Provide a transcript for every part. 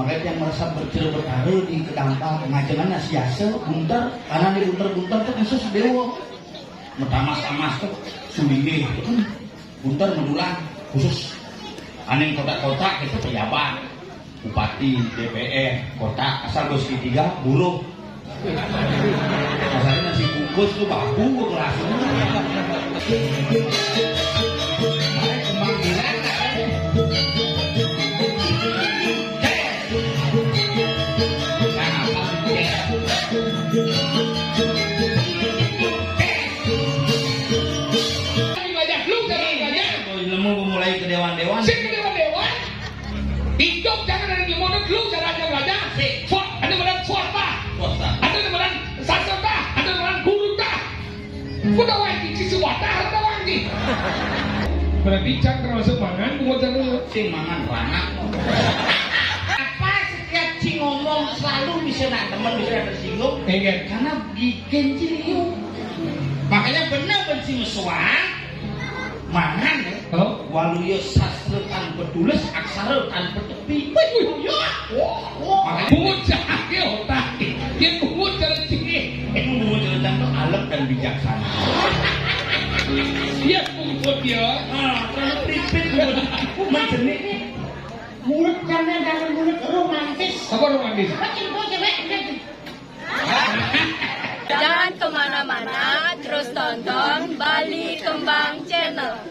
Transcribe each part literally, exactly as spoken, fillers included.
Yang merasa bercerita betara di kedampak ngajengan nasi asa, bunter, karena di bunter-bunter tuh khusus dewa. Metamas-tamas tuh sulinggih. Bunter medulang khusus. Aning kotak-kotak itu pejabat, bupati, D P R, kotak asal bos segitiga, buruh. Masalahnya nasi bungkus tuh babu keras. Kembang bilang. Nah, apa? Lu jangan belajar. Nemu mulai ke dewan-dewan. Sing ke dewan-dewan. Idup jangan ada di mulut lu, jangan ada belajar. Sing. Fort, ada badan fort, Pak. Fort, Pak. Ada badan sastra, Pak. Ada badan guru, Pak. Udah wae iki sisi wadah, udah wae iki. Berarti cang termasuk mangan, bukan cang dulu. Sing mangan ranak. Apa setiap cing ngomong selalu bisa nak temen, bisa nak tersinggung? Enggak. Karena bikin ciliu. Makanya bener ben sing mesuang, mangan ya. Oh. Waluya sastra tanpa tulis, aksara tanpa tepi. Wih, wih, ya. Oh, oh. Makanya bocah ke otak. Dia bocah ciliu. Ilmu cerita itu aleg dan bijaksana. Iya, pungut ya. Ah, terlalu pripit pungut. Mas jenik nih. Mulut karena jangan mulut romantis. Apa romantis? Apa info cewek? Jangan kemana-mana, terus tonton Bali Kembang Channel.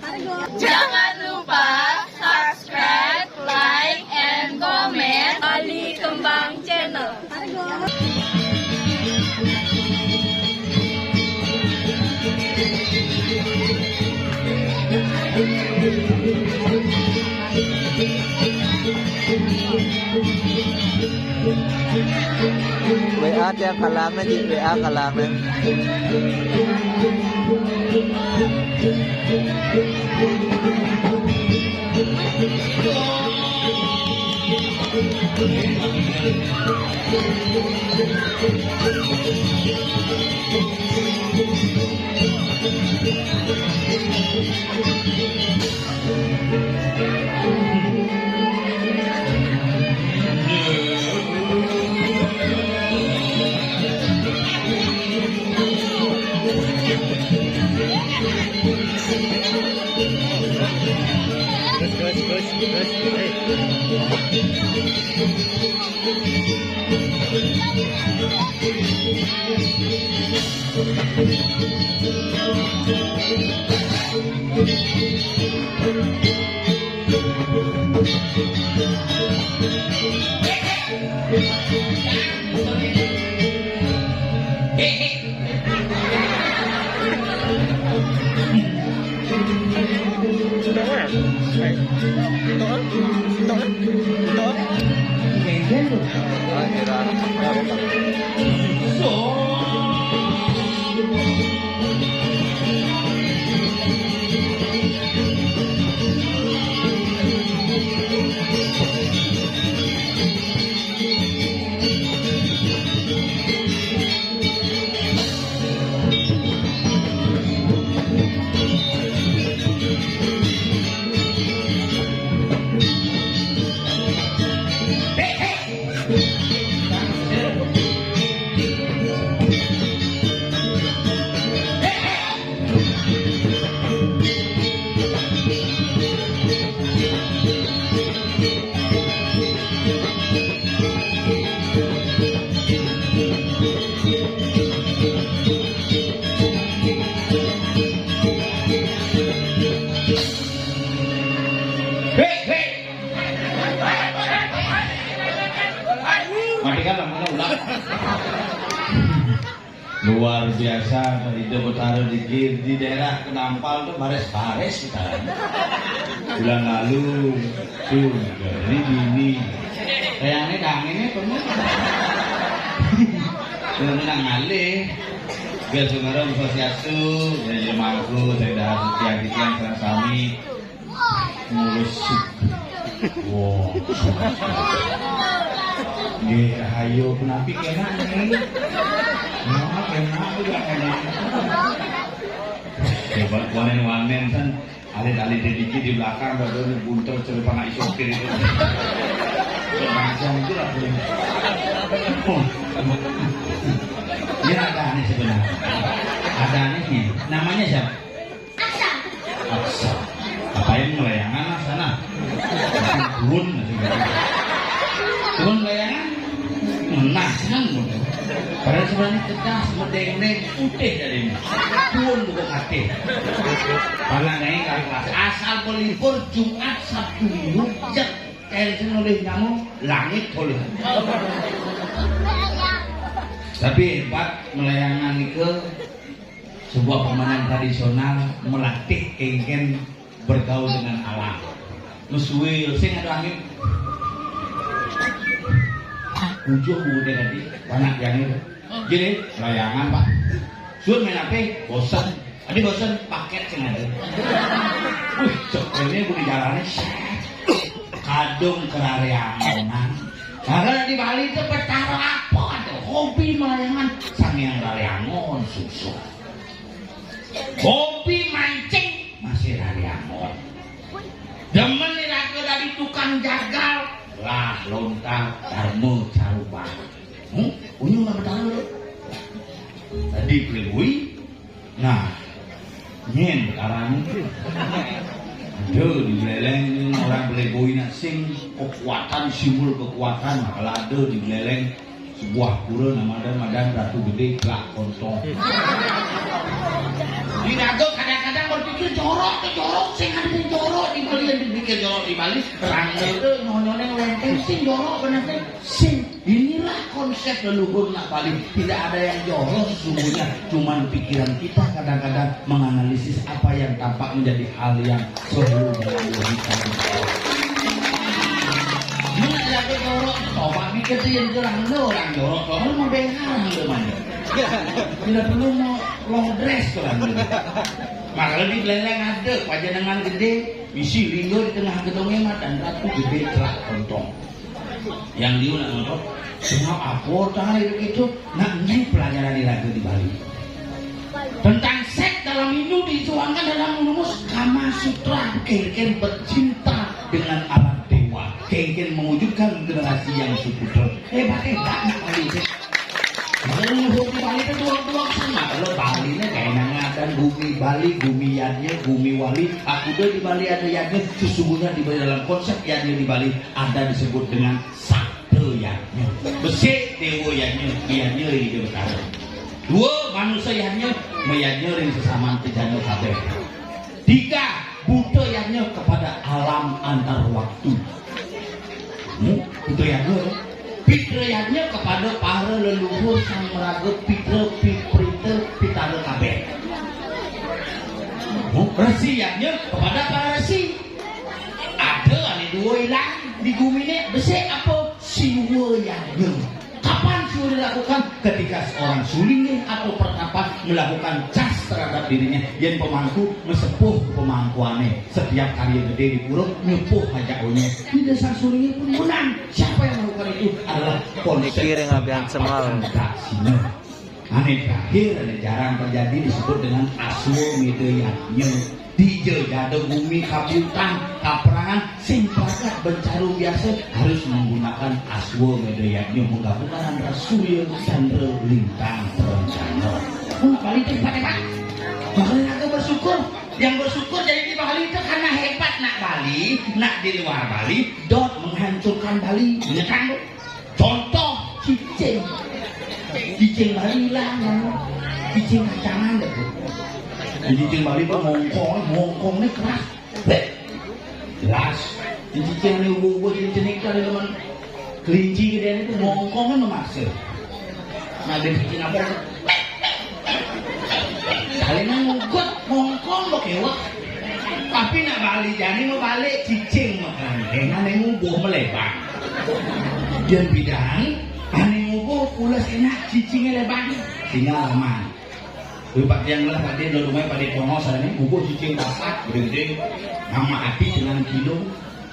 Jangan lupa subscribe, like, and comment Bali Kembang Channel. W A tiang kalangna, Ji, W A kalangna. Terus, terus, terus, terus. Hei. Hei, hei. Matikan lampunya ulang. Luar biasa, itu betara di, di daerah Kenampal tuh baris-baris kita. Bulan lalu tuh, jadi bini. Kayak ini, kayak ini, kamu. Benar-benar ngalih. Biar sekarang Swastiastu, ya, ya, mangku, saya dah sekian-sekian, serang sami. Mulus. Wow. Nggih, ayo, kenapi kena nih. Mama kena, udah kena. Coba wanen-wanen kan, alit-alit dikit di belakang, baru buntel celup anak isopir itu. Panjang itu lah, Bun. Oh. Ini ada aneh sebenarnya. Ada anehnya. Namanya siapa? Aksa. Aksa. Apa yang melayangan lah sana? Turun, turun layangan. Nah, senang, Bun. Padahal sebenarnya cerdas, medeng-medeng, putih dari ini. Pun bukan hati. Kalau naik kalau kelas asal berlibur Jumat, Sabtu, Minggu, jek. Kayak sing nulis nyamuk, langit tulis. Tapi hebat, melayangan itu sebuah permainan tradisional, melatih kengken bergaul dengan alam. Mesuil, sing ada angin. Ujung udah tadi, anak yang itu. Jadi, layangan, Pak. Sun main apa? Bosan. Tadi bosan paket sing ada. Wih, cok ini udah jalannya. Kadung kerare angonan. Karena di Bali itu petara apa tuh? Hobi melayangan. Sang yang rare angon, susah. Hobi mancing, masih rare angon. Demen nih raga dari tukang jagal. Lah, lontar, darmo, caruban. Hmm? Unyu nggak bertahan lu? Tadi playboy. Nah, nyen sekarang. Ada di Buleleng orang playboy nak sing kekuatan, simbol kekuatan. Nah, kalau ada di Buleleng sebuah pura nama ada Madan Ratu Gede Kelak Kontong. Di Naga kadang-kadang berpikir jorok tuh, jorok, sing ada yang jorok di Bali, yang dipikir jorok di Bali. Rangda tuh nyonyone lenteng, sing jorok bener sih. Sing, inilah konsep leluhur nak Bali. Tidak ada yang jorok sesungguhnya. Cuman pikiran kita kadang-kadang menganalisis apa yang tampak menjadi hal yang selalu dalam logika. Mana ada jorok? Coba mikir tuh yang jorok. Lu orang jorok, kalau mau bengal lu mana? Tidak perlu mau long dress tuh orang dulu. Makanya di Buleleng ada pajanangan gede, bisi linggo di tengah gedongnya Madan Ratu Gede Kelak Kontong. Yang liu nak nonton, semua apa tahu itu. Nah, ini pelajaran di raga di Bali. Tentang seks dalam Hindu dituangkan dalam rumus Kama Sutra, kengken bercinta dengan alam dewa, kengken mewujudkan generasi yang suputra. Hebat, hebat nak Bali itu. Leluhur di Bali itu doang-doang sana. Kalau Bali ini kayak nang ada gumi Bali, gumi yadnya, gumi wali. Aku tuh di Bali ada yadnya, sesungguhnya di dalam konsep yadnya di Bali ada disebut dengan Sabda Yadnya. Besik dewa yadnya, yadnya di Betara. Dua manusia yadnya, meyadnya ring sesama tejana kabeh. Tiga, buta yadnya kepada alam antar waktu. Hmm? Buta yadnya. Pitra yadnya kepada para leluhur sang meraga pitra piprita pitara kabeh. Hmm? Resi yadnya kepada para resi. Ada ane dua ilang di gumi ni, besik apa? Siwa yadnya. Kapan siwa dilakukan? Ketika seorang sulinggih atau pertapa melakukan cas terhadap dirinya, yen pemangku mesepuh pemangkuane. Setiap karya gede di pura nyepuh aja onye. Di desa sulinggih pun menang. Siapa yang melakukan itu adalah konsep Pikirin abian semal. Atraksinya. Ane terakhir, ane jarang terjadi, disebut dengan aswamedha yadnya. Dija jada gumi kabutan, kaperangan, sing pragat bencaru biasa harus menggunakan aswamedha yadnya, menggabungkan antara surya, candra, lintang, perencana. Oh, Bali itu hebat, hebat. Makanya aku bersyukur. Yang bersyukur jadi di Bali itu karena hebat nak Bali, nak di luar Bali, dot menghancurkan Bali. Ingat kan? Contoh, cicing. Cicing Bali lah, ya. Cicing kacangan deh. Cicing Bali itu mongkong, mongkong ini keras. Heh. Jelas. Cicing ini ubu-ubu, cicing ini kan teman kelinci gede itu mongkong kan memaksa. Nah, dia cicing apa? Kalian ngugut, mongkong lo kewak. Tapi nak Bali jani mau balik cicing makan. Dengan yang ngubuh melebang. Dia bidang, ane ngubuh pulas enak cicingnya lebang. Tinggal aman. Tapi Pak Tiang lah, Pak Dia, dulu rumah Pak Dia Tongos, ini ngubuh cicing dapat, berhenti. Nama hati dengan kilo.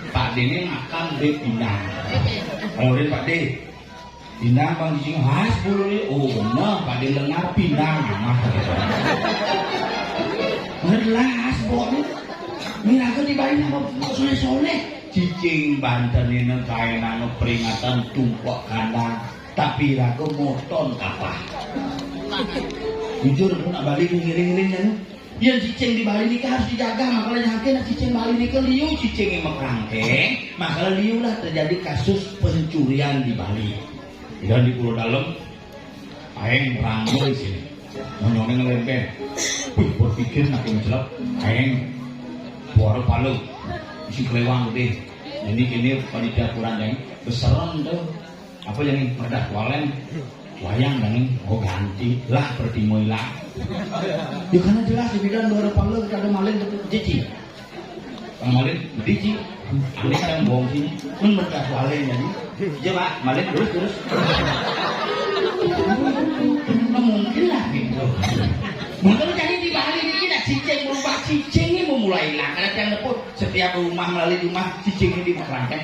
Pak Dia ini makan, dia pindah. Kalau dia Pak Dia, pindah bang cicing, has bulu ni. Oh, nah, Pak Dia lengar, pindah. Nah, jelas, Bok. Ini lagu dibayar sama Bok Soleh-Soleh. Cicing banten ini kainang peringatan tumpuk kandang, tapi raga moton kapah. Jujur, nak Bali ngiring-ngiring kan? Yang cicing di Bali ini harus dijaga, makanya nyangke nak cicing Bali ini ke liu, cicing yang makrangkeng, maka liu lah terjadi kasus pencurian di Bali. Dan di Pulau Dalam, aeng ramai sini. Monyone ngelempeng. Wih, berpikir nak yang celak. Aeng, buara palu. Isi kelewang gede. Ini, ini panitia kurang, yang beseran tuh. Apa yang ini? Merdah kualen. Wayang dan ini, oh, ganti. Lah, pertimo ilang. Ya, karena jelas di bidan buara palu, kita ada maling, betul. Cici. Bang Malin, beli, Ci. Aneh kan bohong sini. Mun mereka kualen jadi. Iya, Pak. Malin, terus, terus. Nah, mungkin lah gitu. Mungkin jadi di Bali ini nak cicing berubah, cicing ini mau mulai hilang. Karena tiang nepuk setiap rumah, melalui rumah, cicing ini dimakrangkan.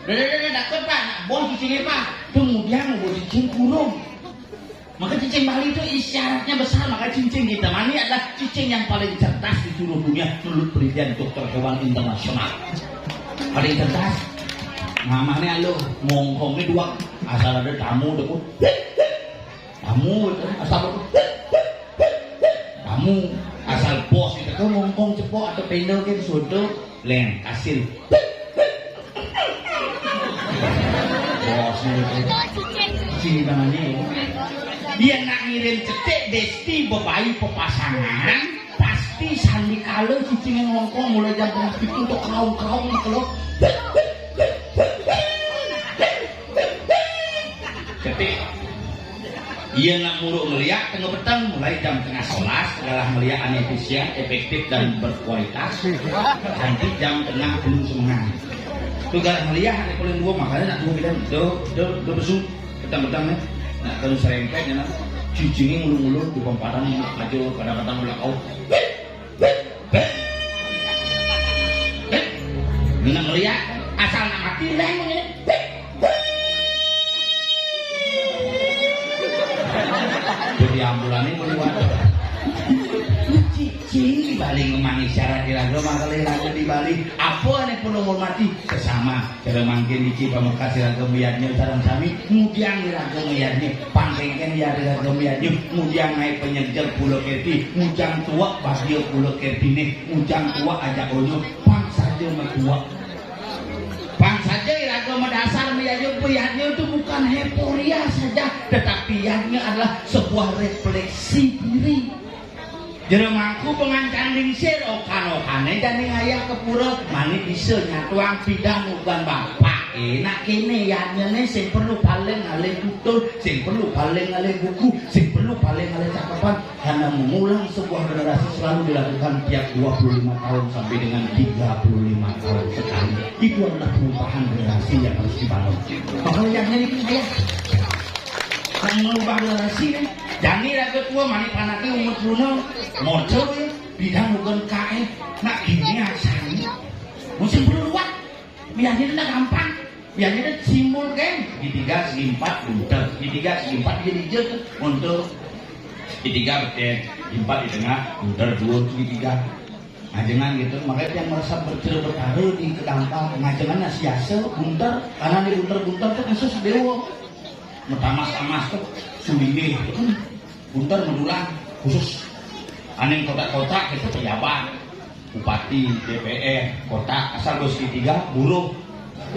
Dah, dah, dah, dah, dapat, Pak. Nak bohong cicingnya, Pak. Kemudian mau cicing kurung. Maka cicing Bali itu isyaratnya besar, maka cicing kita mani adalah cicing yang paling cerdas di seluruh dunia menurut penelitian dokter hewan internasional. Paling cerdas. Namanya lo ngongkongnya dua, asal ada tamu tuh, tamu itu asal tamu, asal bos itu tuh ngongkong cepok atau pendel gitu, sudah leng kasil. Bosnya itu. Cing tangannya. Dia nak ngirim cetek, besti bebayi pepasangan, pasti sandi kala cicingnya ngongkong mulai jam tengah itu untuk kaum-kaum kalau cetek. Iya nak muruk ngeliat tengah petang mulai jam tengah sebelas, segala ngeliat ane efisien, efektif dan berkualitas. Nanti jam tengah belum semangat. Tuh gak ngeliat ane paling dua, makanya nak dua bilang do do do besu petang-petang nih. Nah, kalau serempet ya nak, cicingnya ngulung-ngulung di pempatan aja, kadang-kadang ulah kau. Nak ngeliat, asal nak mati, leng ini. Jadi ambulan ini mau lewat. Cicing di Bali ngemang isyarat di raga, makanya raga di Bali. Apa nih perlu hormati? Sesama. Cara mangkin iki pamekas iraga miyadnya sareng sami, ngudiang iraga miyadnya, pangkengken iraga miyadnya, ngudiang naik penyegel pulo kerti, ngujang tuak bagia pulo kertine, ngujang tuak ajak onyo, pang saja metuak. Pang saja iraga medasar miyadnya, miyadnya itu bukan heporia saja, tetapi yadnya adalah sebuah refleksi diri. Jero mangku pengancan lingsir, okan-okane jani ngayah ke pura, mani bisa nyatuang pidan ugan bapak. Enak kene, yadnyene sing perlu paling ngalih tutur, sing perlu paling ngalih buku, sing perlu paling ngalih cakepan, karena mengulang sebuah generasi selalu dilakukan tiap dua puluh lima tahun sampai dengan tiga puluh lima tahun sekali. Itu adalah perubahan generasi yang harus dibangun. Makanya yadnyene itu ngayah. Yang merubah generasi nih. Jani raga tua, mani panake umur puluh, moco ya, bidang bukan kae. Nak gini asani. Musim perlu luat. Biasanya itu gampang. Biasanya itu simbol kan. Segitiga, segi empat, bunter. Segitiga, segi empat, jadi hijau tuh. Untuk segitiga betul. Segi empat di tengah, bunter dua, segitiga. Ngajengan gitu. Makanya yang merasa bercerita bertaruh di kedampang. Ngajengan nasi asa, bunter. Karena di bunter-bunter tuh khusus dewa. Metamas-tamas tuh sulinggih. Bunter medulang khusus. Aning kotak-kotak itu pejabat, bupati, D P R, kotak asal bos tiga buruh.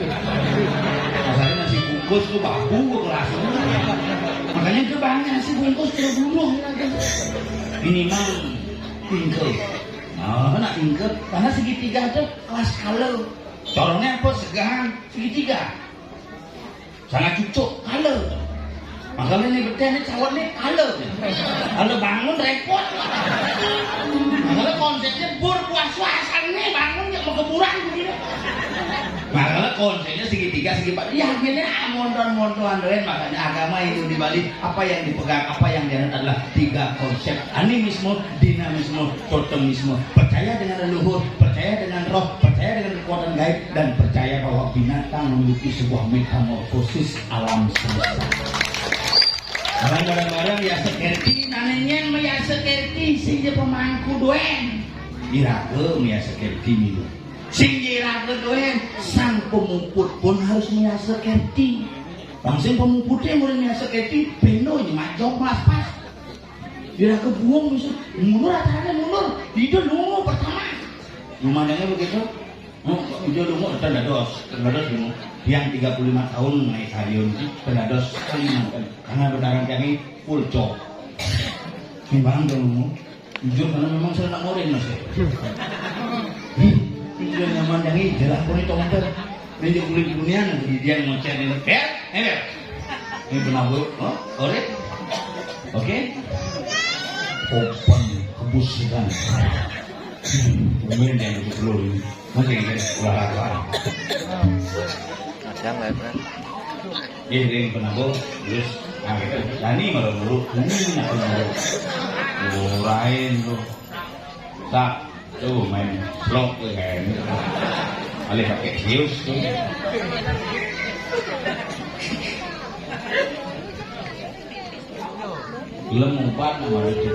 Masalahnya nasi bungkus tuh babu gua kelas. Makanya itu banyak nasi bungkus tuh buruh. Minimal tingkel. Nah, nak tingkel karena segitiga itu kelas kalau. Corongnya apa segahan segitiga. Sana cucuk, kala. Makanya nih betul nih cawat nih kala. Kalau bangun repot. Makanya konsepnya bur puas-puasan nih bangun ya mau kuburan begini. Makanya konsepnya segitiga segi empat. Ya gini ah monton monton makanya agama itu di Bali apa yang dipegang apa yang dianut adalah tiga konsep animisme, dinamisme, totemisme. Percaya dengan leluhur, percaya dengan roh, percaya dengan kekuatan gaib, dan percaya bahwa binatang memiliki sebuah metamorfosis alam semesta. Barang-barang ya sekerti, nanenyen ya sekerti, sehingga pemangku duen. Iraga ya sekerti milu. Sing nyirake kowe, sang pemuput pun harus miasa keti. Bang sing pemupute mulai miasa keti, beno nyemak jok pas-pas. Yen ra kebuwung wis mundur, acarane mundur. Didol lunga pertama. Lumayannya begitu. Oh, didol lunga, tekan dados, tekan dados lunga. Yang tiga puluh lima tahun naik stadion iki, tekan dados Kalimantan. Karena benaran kami full job. Sing paham dong, lunga. Jujur, karena memang saya nak ngorin, Mas, ya. Ih, itu yang nyaman, yang ini jelas, kok ini tonton. Ini kulit dunia, nanti dia ngoceh, ini. Ya, ini. Ini kenapa? Oh, oke? Oke? Open, kebusikan. Hmm, kemudian yang kedua ini. Oke, ini olahraga. Ada nggak, Bang? Ini yang kenapa? Terus, nah, kita Dani malah dulu. Ini aku dulu. Murahin tuh. Tak, tuh main vlog tuh kayaknya. Alih pakai hius tuh. Gelem umpat nama lucu.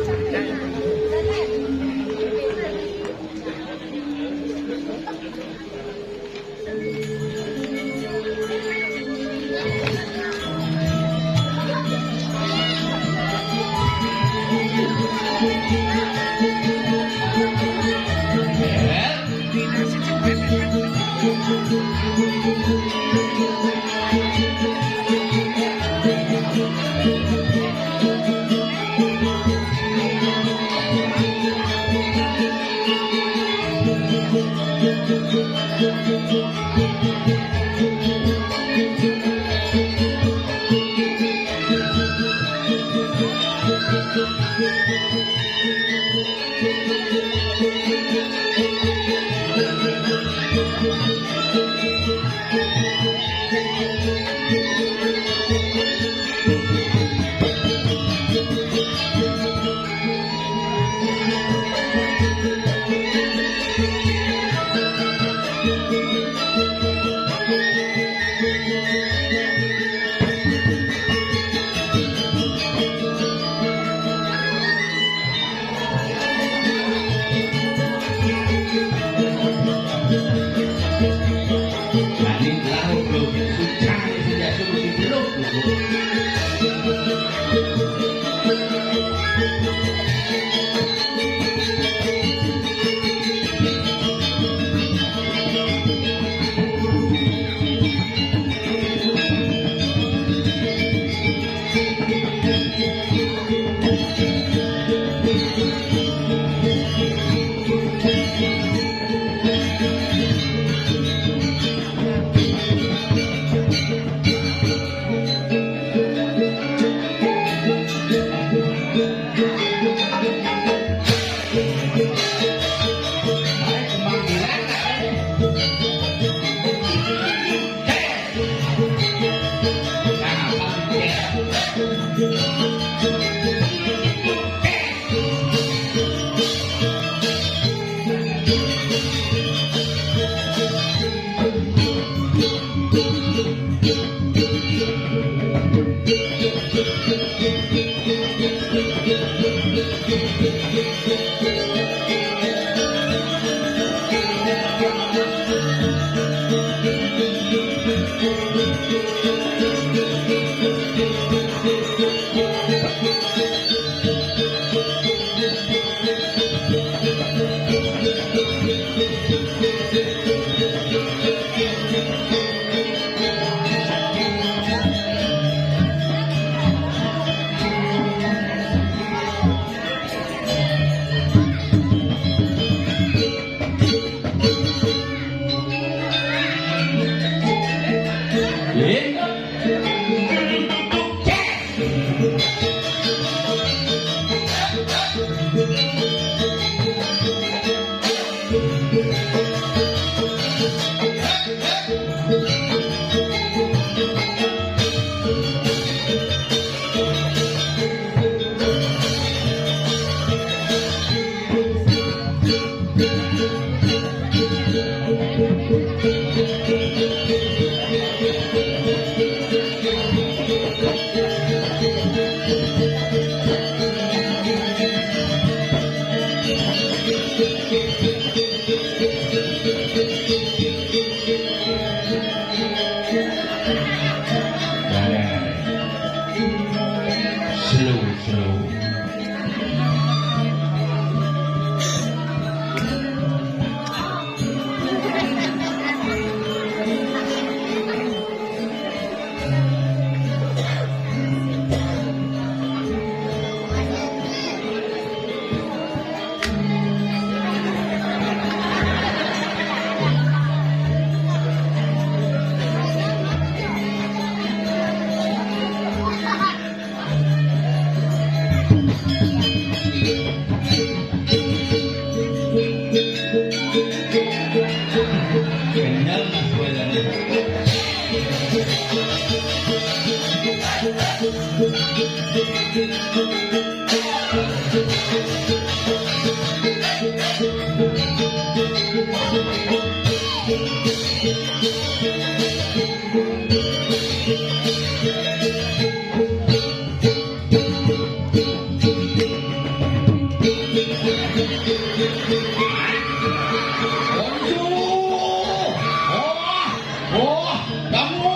Wah, wah, kamu,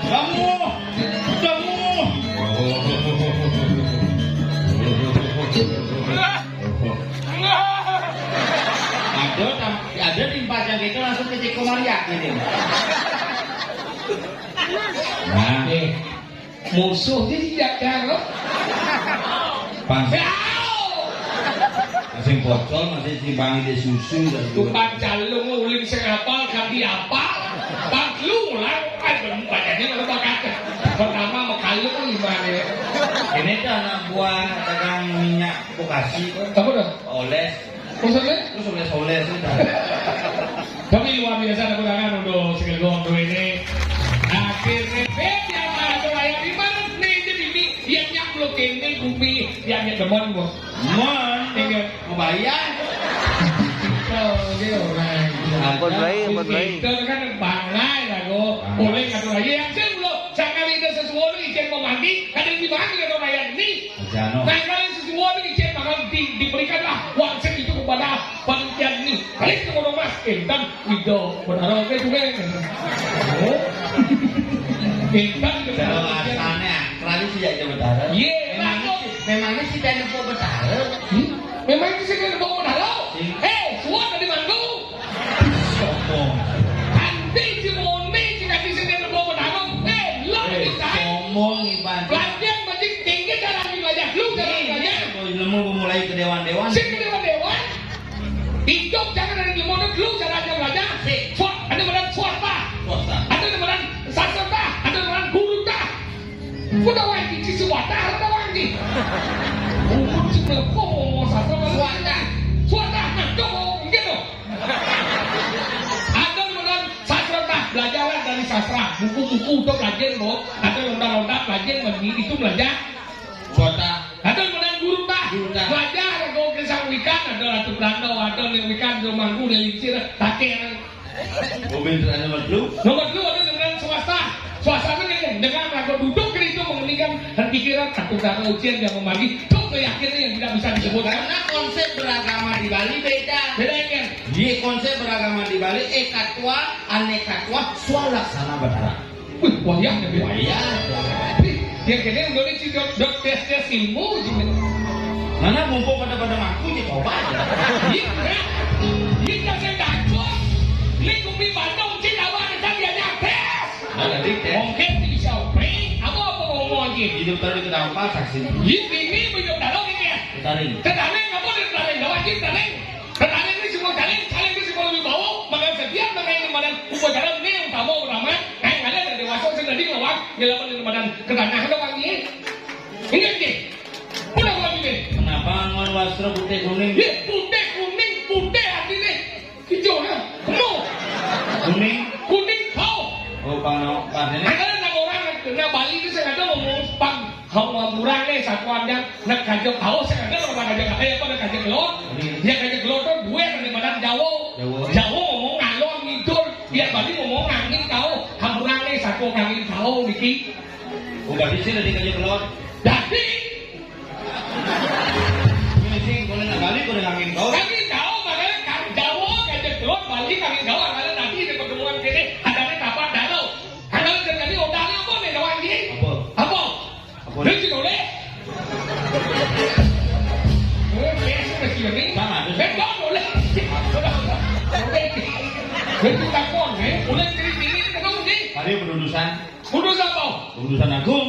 kamu, kamu. Ada tam-, ada timpal yang gitu langsung ke Ceko Maria gitu. Nah, eh, musuh dia tidak tahu. Pas. Tahu. Masih pocol, masih si Bang Ide susu dan juga. Tukang calung uling sing apal, ganti apal. Bang lu lah, ai ben banyaknya kalau bakat. Pertama mau kalung gimana ya? Ini tuh anak buah dagang minyak Bekasi. Apa dah? Oles. Maksudnya? Terus oles-oles udah. Tapi luar biasa, tepuk tangan untuk Segelgong tuh ini. Akhirnya, eh, yang mana tuh, kayak gimana nih, jadi ini, yang nyampluk ini, bumi, yang nyampluk, mon, bos. Mon, iya. Mau bayar. Kalau dia orang. Ampun, Bray, ampun, Bray. Itu kan banggai lah, kok. Boleh kata lagi, yang saya belum, saya kali ada sesuatu, izin mau mandi, kadang di mana kata orang ini. Jano. Nah, kalau sesuatu izin, maka di-, diberikanlah wangsit itu kepada panitia ini. Kali itu mau mas, eh, dan Ido, benar, oke, juga. Oh. Intan, kalau asalnya, tradisi ya, Ido, benar. Iya, memangnya langsung. Si, memangnya si Tene Pok Betara? Hmm? Memangnya si Tene Pok Betara? Si. Eh, suat tadi mandu. Sombong. Nanti si Mone, si kaki si Tene Pok Betara. Eh, lo. Eh, kita. Sombong, Iban. Pelatihan masih tinggi, cara belajar. Lu cara belajar. Iya, kalau ilmu mulai ke dewan-dewan. Si ke dewan-dewan. Idup jangan ada di mulut lu, jangan aja belajar. Swa-, ada badan swasta. Swasta. Ada badan sastra, ada badan guru tah. Udah wajib si swasta, udah wajib. Umur si melepuh, mau sastra, mau swasta. Swasta, nah, tuh, gitu. Ada badan sastra tah, belajarlah dari sastra. Buku-buku untuk belajar, lo. Ada londa-londa, belajar, begini, itu belajar. Swasta. Ada menang guru tah. Guru tah. Belajar, kau kisah wikan, ada Ratu Belanda, ada nih wikan, ada mangku, ada lincir, taker. Mobil terus nomor dulu. Nomor dulu ada dengan swasta. Swasta itu nih, dengan ragu duduk ke itu mengeningkan dan pikiran, satu cara ujian yang membagi, tuh keyakinan yang tidak bisa disebutkan. Karena konsep beragama di Bali beda. Beda ya, kan? Di konsep beragama di Bali, ekatua, anekatua, swalaksana batara. Wih, wayah ya, Bib. Wayah. Wih, yang kene udah nih si dok, dok tes tes ilmu gitu. Mana mumpung pada pada ngaku, ya coba aja. Iya, kan? Iya, kan saya takut. Ini kopi Bandung, cik, apa ada kan dia nyates? Ada di tes. Mungkin bisa oprek, apa apa ngomong aja. Hidup tadi kedampar saksi. Iya, ini hidup dalam ini ya. Ketaring. Ketaring, apa dia ketaring? Gawat, cik, ketaring. Ketaring ini semua caleg, caleg ini semua lebih bau. Maka setiap nama ini mana upacara ini yang utama, utama. Nah, yang ada dari dewasa sing tadi ngawak, nyelamat dari badan ke tanah ada wangi. Ingat, Ki? Udah wangi, Ki? Kenapa ngon wasra putih kuning? Ye, putih kuning, putih hati nih. Hijau nih, penuh. Kuning? Kuning, kau. Oh, pang, pang ini. Ada nama orang, nah, Bali itu saya ada ngomong pang, kau ngomong murah nih, satu ada. Nek kaja kaos, sing ada ora kaja kaos, apa nek kaja kelon? Hmm. Ya kaja kelon to duwe ning badan Jawa. Jawa. Jawa ngomong ngalor ngidul, ya Bali ngomong angin kaos. Hamburan nih satu angin kaos niki. Oh, berarti sih dari kaja kelon. Dadi. Ini sih boleh nak Bali boleh angin kaos. Angin kaos, makanya kan Jawa kaja kelon, Bali angin kaos, karena tadi di pertemuan kene ada nih tapak dalo. Kalau terjadi odane apa nih lawan ini? Apa? Apa? Apa? Dia sih boleh. Eh, biasa masih ini. Sama, terus? Eh, jangan boleh. Boleh. Itu takon, eh. Boleh jadi ini, kenapa sih? Tadi putusan. Putus apa? Putusan agung.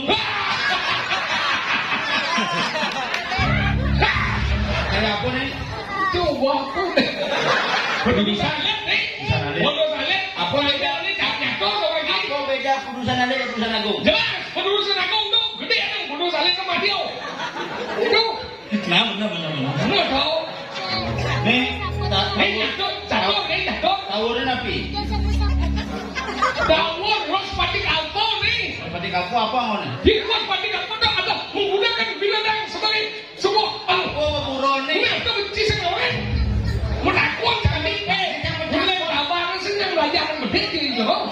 Kayak apa nih? Coba aku deh. Putusan. Putusan alit nih. Putusan alit. Apa beda? Ini cap nyato sama ini. Apa beda putusan alit dan putusan agung? Jelas, putusan agung tuh gede kan, putusan alit sama dia. Itu. Nah, bener, bener, bener. Bener, tau. Nih, tak, eh, catur, catur, eh, catur. Tawuran api. Dawuh Wrespati Kalpa nih. Wrespati Kalpa apa ngono? Di Wrespati Kalpa tok ada menggunakan binatang sebagai sebuah, anu. Oh, purane. Nah, itu benci sing lawan. Menakuan sekali. Eh, mulai kapan sih yang belajar medit di jero?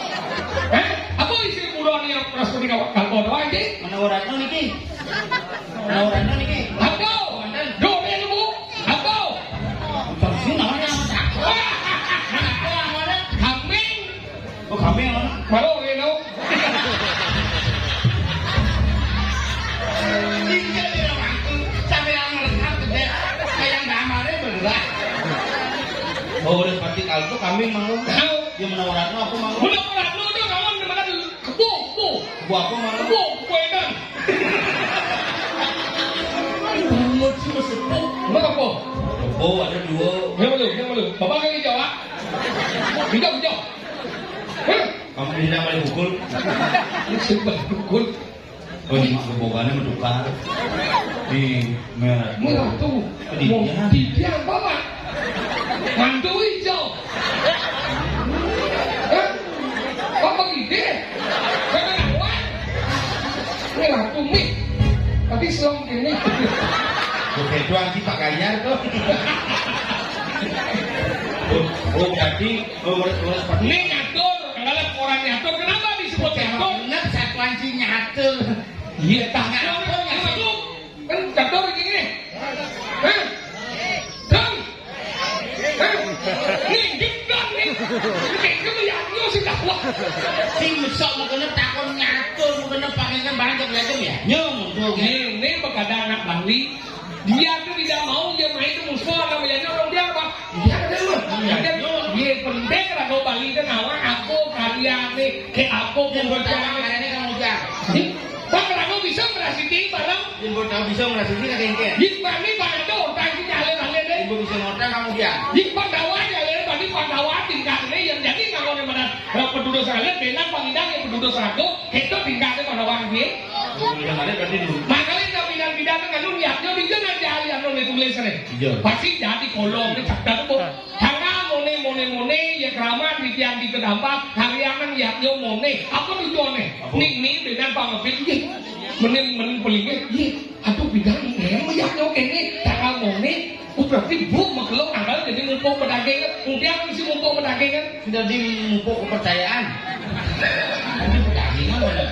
Hah? Apa isi purane Wrespati Kalpa doang iki? Menawa Ratna niki. Menawa Ratna niki. Apa? Wonten. Duh, ini, Bu. Apa? Terus ini namanya apa? Apa namanya? Kambing. Oh, kambing mana? Malu, ini, Bu. Tinggal di rumahku, sampai yang ngeresap gede, kayak gambarnya bergerak. Oh, udah seperti kalau tuh kambing, Mang, lu. Tahu. Ya, menawa Ratna apa, Mang, lu? Menawa Ratna udah kawan teman kebo, kebo. Kebo apa, Mang, lu? Kebo, kebo edan. Banget sih, Mas Sepo. Kenapa? Kebo ada dua. Yang mana, yang mana? Bapak kan hijau, Pak? Hijau, hijau. Hah? Kamu tidak boleh pukul. Ini siapa pukul? Oh, ini kebogannya menukar. Di merah. Merah tuh. Di Mau dia. Di dia apa, Pak? Mantu hijau. Hah? Apa gede? Kagak kawan. Merah tuh, mih. Tapi selong ini. Oke, itu anti Pak Ganjar tuh. Oh, oh, berarti, oh, urus, urus Pak. Ini nyatur, kalau orang nyatur, kenapa disebut nyatur? Bener, satuan si nyatur. Iya, tak nyatur, nyatur. Kan catur iki ngene. Hah? Dong. Hah? Nih, gedang nih. Nih, gedang ya, lu sudah wah. Sing mesok mengkene takon ngatur, mengkene pangeran banget ya, Jeng, ya? Nyong, tuh, ya. Ini, ini begadang anak Bali. Dia tuh tidak mau, dia main tuh musuh, namanya orang dia apa? Iya, ada lu. Iya. Ada lu. Iya, penting lah kau Bali kan awak, aku, kalian nih, kayak aku, yang pertama, kalian ini kamu ujar. Nih, Bang Rano bisa merasiti bareng. Ibu tahu bisa merasiti kagak engke? Ih, Bang, ini Bang Rano, tadi nyalin-nyalin deh. Ibu bisa ngotak kamu dia. Ih, Pandawa nyalin, tadi Pandawa tingkatnya yang jadi kalau yang mana, eh, penduduk sekalian, benar Bang Idang yang penduduk serago, itu tingkatnya Pandawa dia. Penduduk sekalian berarti dulu. Makanya jaminan bidang kan lu niatnya di jangan jahil yang lu tulis nih. Iya. Pasti jadi kolom, ini cakap tuh. Hanga mone, mone, mone, ya keramat, di tiang di kedampak, hariangan, ya, yo, mone. Apa tujuannya? Apa? Nih, nih, dengan pangepit, ih. Mending, mending pelingin, ih. Aduh, bidang ini, ya, yo, ini, tanggal mone. Oh, berarti bu, makelo, tanggal jadi mumpung pedagang, kan? Mungkin aku isi mumpung pedagang, kan? Sudah di mumpung kepercayaan. Ini pedagang mana?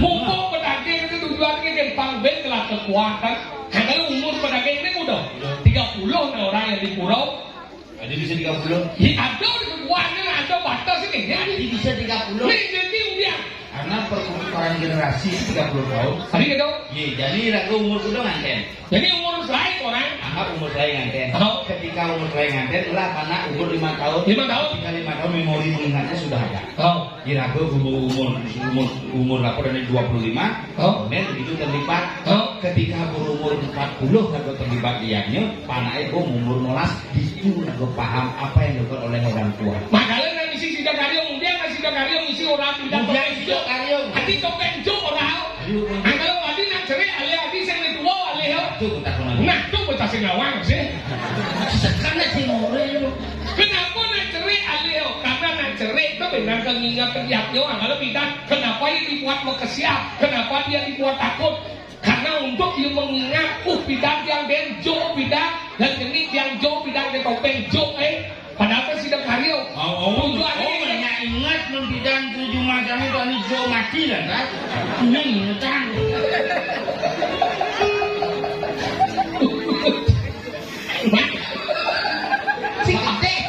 Mumpung pedagang itu tujuannya gampang, ben, telah kekuatan. Nah, kalau umur pedagang ini udah tiga puluh, nah, orang yang di pura, Jadi bisa tiga puluh. Ya, ada di kekuatan, ada batas ini. Jadi bisa tiga puluh. Nih, jadi udah. Karena perputaran generasi tiga puluh tahun. Tadi gitu. Iya, jadi lagu umur kudu nganten. Jadi umur saya orang. Anggap umur saya nganten. Oh. Ketika umur saya nganten, lah karena umur lima tahun. Lima tahun. Ketika lima tahun, memori mengingatnya sudah ada. Oh. Iraga umur, umur, umur, umur laporan dua puluh lima, oh, men begitu terlibat. Oh. Ketika berumur empat puluh lagu terlibat dianya, panake kok umur molas, itu lagu paham apa yang dilakukan oleh orang tua. Makanya nang isi Sidakarya, mungkin nang Sidakarya ngisi orang tidak. Mungkin pakai Sidakarya. Hati topeng jo orang. Ayo, ayo. Angkara wadi nak cerai, alih adi sing tua, alih ya. Itu tak pernah. Nah, itu bocah sing ngawang sih. Sekarang sih mau. Kenapa nak cerai alih? Karena nak cerai itu benar kan ngingat kerjanya, kalau kita kenapa dia dibuat mau kesiap, kenapa dia dibuat takut? Karena untuk dia mengingat, uh, bidang yang benjo bidang dan jenis yang jo bidang ke topeng jo, eh, padahal kan sudah karyo. Oh, oh, tujuan oh, ini. Banyak ingat membidang tujuh macam itu, ini jo mati lah, kan? Ini ingetan. Cik deh.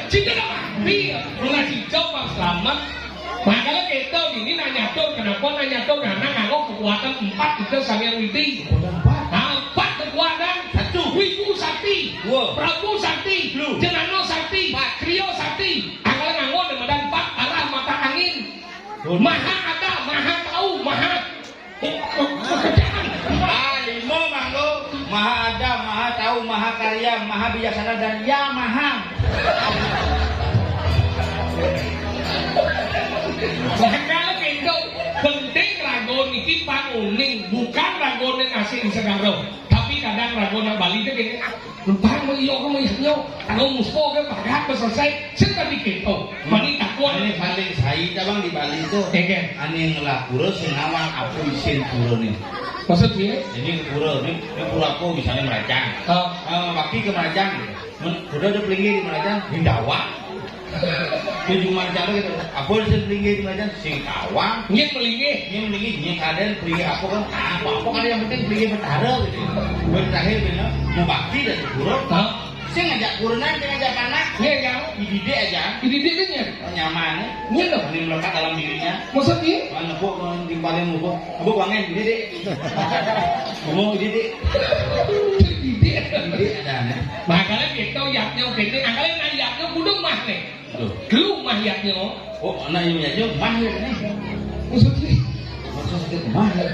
Cinta apa? Iya, mulai hijau Bang Selamat. Makanya kita ini nanya tuh, kenapa nanya tuh? Karena nganggo kekuatan empat itu sama yang widi. Kekuatan empat? Nah, empat kekuatan. Satu. Wiku Sakti. Dua. Prabu Sakti. Lu. Jenano Sakti. Empat. Krio Sakti. Angkal nganggo dan empat arah mata angin. Maha ada, maha tahu, maha Ah, lima mangko. Maha ada, maha tahu, maha karya, maha bijaksana dan ya maha. Nah, kalau pintu penting rago niki panguning, bukan rago ning asing segaro. Tapi kadang raga anak Bali to kéné, "Bang, mau iyo ka mau yadnya, kalau muspa ka pagat ba selesai." Sing tadi kéto. Mani takon. Ané paling sai ta, Bang, di Bali to. Ané ngelah pura sing nawang apa isin purané. Maksud dia? Jadi pura né, né pura apa misalnya Merajang. Ah. Eh, bakti ka Merajang. Men, kuda ada pelinggih di Merajang, di Dawang. Di Jumat cara gitu. Apa sing pelinggih di Merajang? Sing Dawang. Nyén pelinggih. Nyén pelinggih, nyén kadén pelinggih apa kan? Ah, apa-apa kan yang penting pelinggih Betara gitu. Buat terakhir bener, mau bakti dan guru. Hah? Sing ngajak kurenan, sing ngajak anak. Iya, iya. Dididik aja. Dididik aja. Oh, nyaman. Iya dong. Ini melekat dalam dirinya. Maksudnya? Wah, nepuk, di paling nepuk. Nepuk wangen, dididik. Ngomong dididik. Dididik. Dididik ada, né. Makanya kita yadnya, kita angkalin yadnya kudu mah né. Aduh. Lu mah yadnya. Oh, anak yang yadnya mah ya né. Maksudnya? Maksudnya mah ya.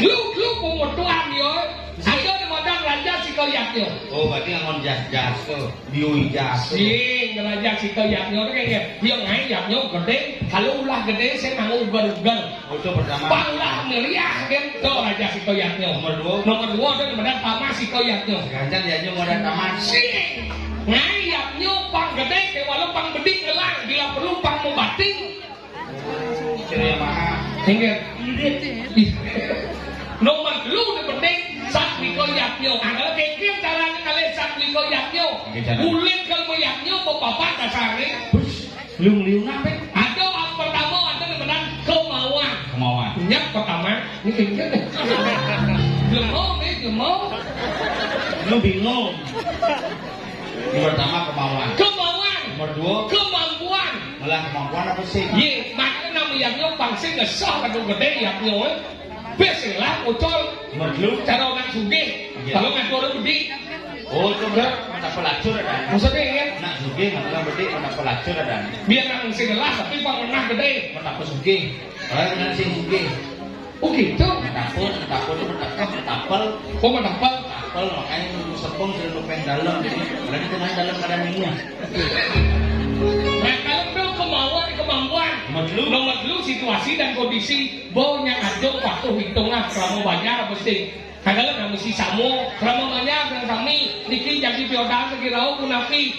Lu, lu pemotoan yo. Ada di modal raja si kau yadnya. Oh, berarti ngon jas-jas to. Biu jas. Sing raja si kau yadnya to kayak dia ngai yadnya gedé. Kalau ulah gedé, saya mau ugal-ugal. Oh, itu pertama. Pang lah ngeriah kan. To raja si kau yadnya. Nomor dua. Nomor dua to di modal tamat si kau yadnya. Ganjan yadnya modal tamat. Sing. Ngai yadnya pang gedé, ke walau pang bedik ngelang, bila perlu pang mau bating. Ciri yang mana? Ingat. Nomor telu né penting, sat miko yadnya. Angkal kéngkén carané kalih sat miko yadnya. Kéngkén carané. Ulin kalau mau yadnya, mau bapak dasarnya. Bus, liung-liung apa? Ada, pertama ada namanya kemauan. Kemauan. Nyap pertama, ini kéngkén deh. Jemau, nih, jemau. Lu bingung. Yang pertama kemauan. Kemauan. Nomor dua. Kemampuan. Malah kemampuan apa sih? Yé, makanya nama yadnya pang sing ngesah kadung gedé yadnya, eh. Bes lah, ucul. Nomor telu. Cara orang sugih. Iya. Kalau ngatur orang bedik. Oh, itu enggak, mata pelacur ada. Maksudnya, ya? Nak sugih, mata bedik, mata pelacur ada. Biar nang sing ngelah, tapi pang menah gedé. Mata pesugih. Orang nang sing sugih. Oh gitu? Metapel, metapel itu metekep, metapel. Oh, metapel. Metapel, makanya nunggu sepung sudah topeng dalam. Jadi, berarti itu main dalam keadaan ini ya. Nah, kalau itu kemauan, kemampuan. Nomor telu. Nomor telu, situasi dan kondisi. Bo nya adung patuh hitungan selama banyak mesti. Kadang nang mesti samo, selama banyak dan sami. Niki jadi piodaan segi rauh pun napi,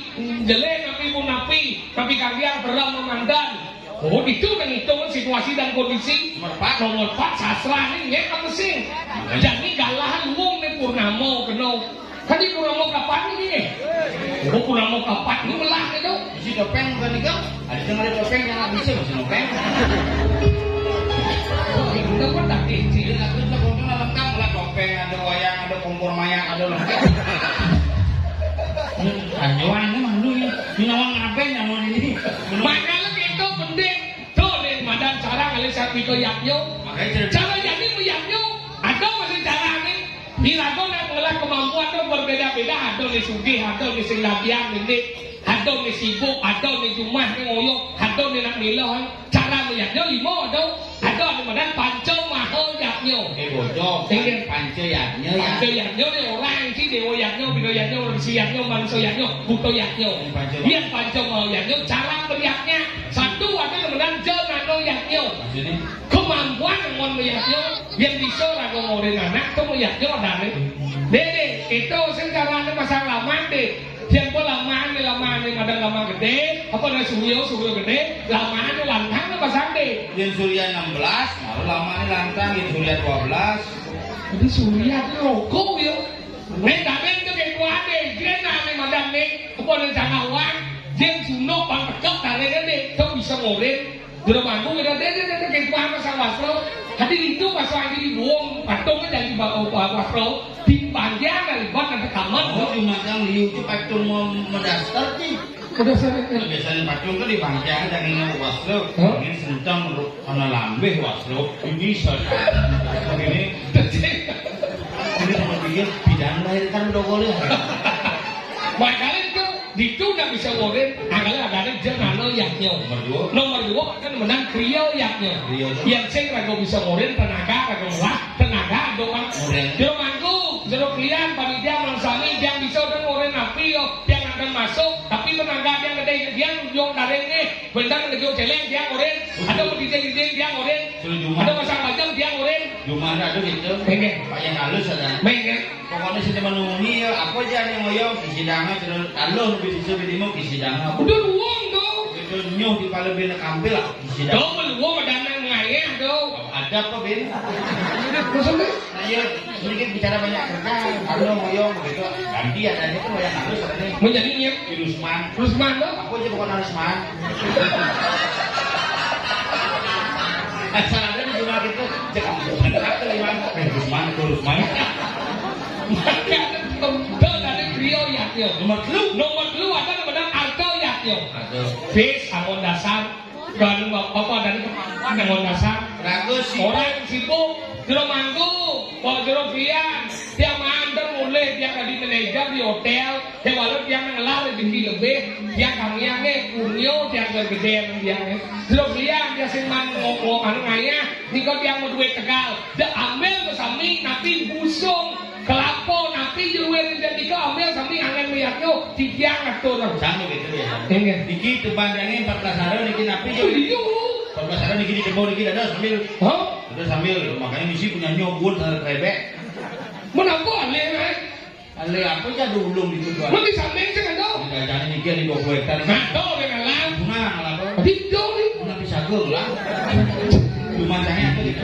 jelek napi pun napi, napi kalian pernah memandan. Oh, itu kan hitungan situasi dan kondisi. Nomor empat. Nomor empat, sastra nih, ya, apa sih? Jadi galahan wong nih purnama kena. Tadi purnama kapan ini? Oh, purnama kapan? Ini melah itu. Isi topeng bukan nih, Kang? Ada yang ada topeng yang nggak bisa, masih topeng. Oh, itu kan tak kecil. Jadi, aku tuh foto lengkap, lah topeng, ada wayang, ada kompor mayat, ada lengkap. Ini anjuran ini mah lu ini. Ini nawang apa yang mau ini? Makanya itu penting. Tuh, nih, madan cara ngalih sareng miko yadnya. Makanya cerita. Cara jadi meyadnya, ada masih cara nih. Iraga nak ngelah kemampuan tu berbeda-beda. Ada ni sugih, ada ni sing dabian, ini. Ada ni sibuk, ada ni jumah ni ngoyo, ada ni nak milah. Cara meyadnya lima ada. Ada ni madan panca maha yadnya. Eh, bocor. Inggih. Panca yadnya, ya. Panca yadnya ni orang si dewa yadnya, bina yadnya, orang si yadnya, manusia yadnya, buta yadnya. Panca. Yang panca maha yadnya, cara meyadnya. Satu ada ni madan janana yadnya. Maksudnya? Kemampuan ngon meyaknya, yang bisa raga ngorin anak tu meyaknya ada ni. Dek, dek, itu sing carane pasang laman, dek. Siapa laman ni, laman ni, ada laman gedé, apa ada surya, surya gedé, laman ni lantang ni pasang, dek. Yang surya enam belas, baru laman ni lantang, yang surya dua belas. Jadi surya tu rokok ya. Ni, tapi itu kayak kuat, dek. Dia nak ni madan ni, apa ada sangat uang, dia sunuk bang tekap dari ni, dek. Tu bisa ngorin. Jero mangku kita dek, dek, dek, dek, dek, paham pasang wasra. Hati itu pasang lagi dibuang, patung kan jadi ba-, ba-, wasra. Dipanjang dari ban ada kamar. Oh, di macam liu tu patung mem-, mendaster ti. Mendaster itu. Biasanya patung tu dipanjang, jangan ingat wasra. Hah? Ini sentang ru-, ana lambih wasra. Ini bisa. Ini. Ini sama dia, bidang lahir kan udah boleh. Makanya itu Ditu ndak bisa ngorin, angkala adané janana yadnya. Nomor dua. Nomor dua kan menang kriya yadnya. Kriya. Yang sing raga bisa ngorin tenaga, raga ngelah tenaga, doang. Ngorin. Jero mangku, jero klian, panitia, mangsami, yang bisa udah ngorin api yo, yang akan masuk, tapi tenaga yang gedé, yang ujung taringnya, bentang negeri celeng, yang ngorin, ada pendidik-didik, yang ngorin, ada pasang bajang, yang ngorin. Rumah ada gitu. Nggih. Pak yang halus ada. Nggih. Pokoknya sing menunggu ya, apa aja yang ngoyong, isi danga, terus kalau lebih sisa, lebih lima, isi danga. Udah uang tuh. Itu nyuh di pala bina kampil lah, isi danga. Tuh, belum ada nang ngayah tuh. Ada apa, Bin? Maksudnya? Nah, iya, sedikit bicara banyak kerja, kalau ngoyong begitu, ganti ada aja tuh yang halus ada nih. Menjadinya Rusman. Rusman tuh? Aku aja bukan Rusman. Asal ada di rumah gitu, cek aku lima. Eh, Rusman, itu Rusman. Maka tembel dari beliau ya, Tio. Nomor telu. Nomor telu ada nama Arto ya, Tio. Arto. Bis, amun dasar. Kan apa dari kemampuan dengan dasar. Ragu sih. Orang sibuk, jero mangku, kok jero bian. Tiap manten mulih, tiap tadi manajer di hotel. He, walau tiang ngelah rezeki lebih, tiang kangiange, punyo tiang gedhe tiange. Jero bian, tiang sing man ngomong anu ngayah, niko tiang mau duit tegal. Dak ambil ke sami, tapi busung, kelapo, tapi jeruwe rinten niko ambil sami angen meyakno, tiang atur. Sami gitu ya. Nggih. Niki tembang dangin empat belas hari niki napi ya? Iya. Empat belas hari niki di kebon niki ada sambil. Hah? Ada sambil, makanya misi punya nyobot hari krebek. Menapa alih, eh? Alih apa ya dulu gitu, Tuan? Lu di samping sih, kan, tuh? Tidak, jangan niki ada dua puluh hektar. Nah, tuh, dia ngalah. Bunga ngalah apa? Di dong, nih. Bunga pisagung lah. Cuma saya tuh gitu.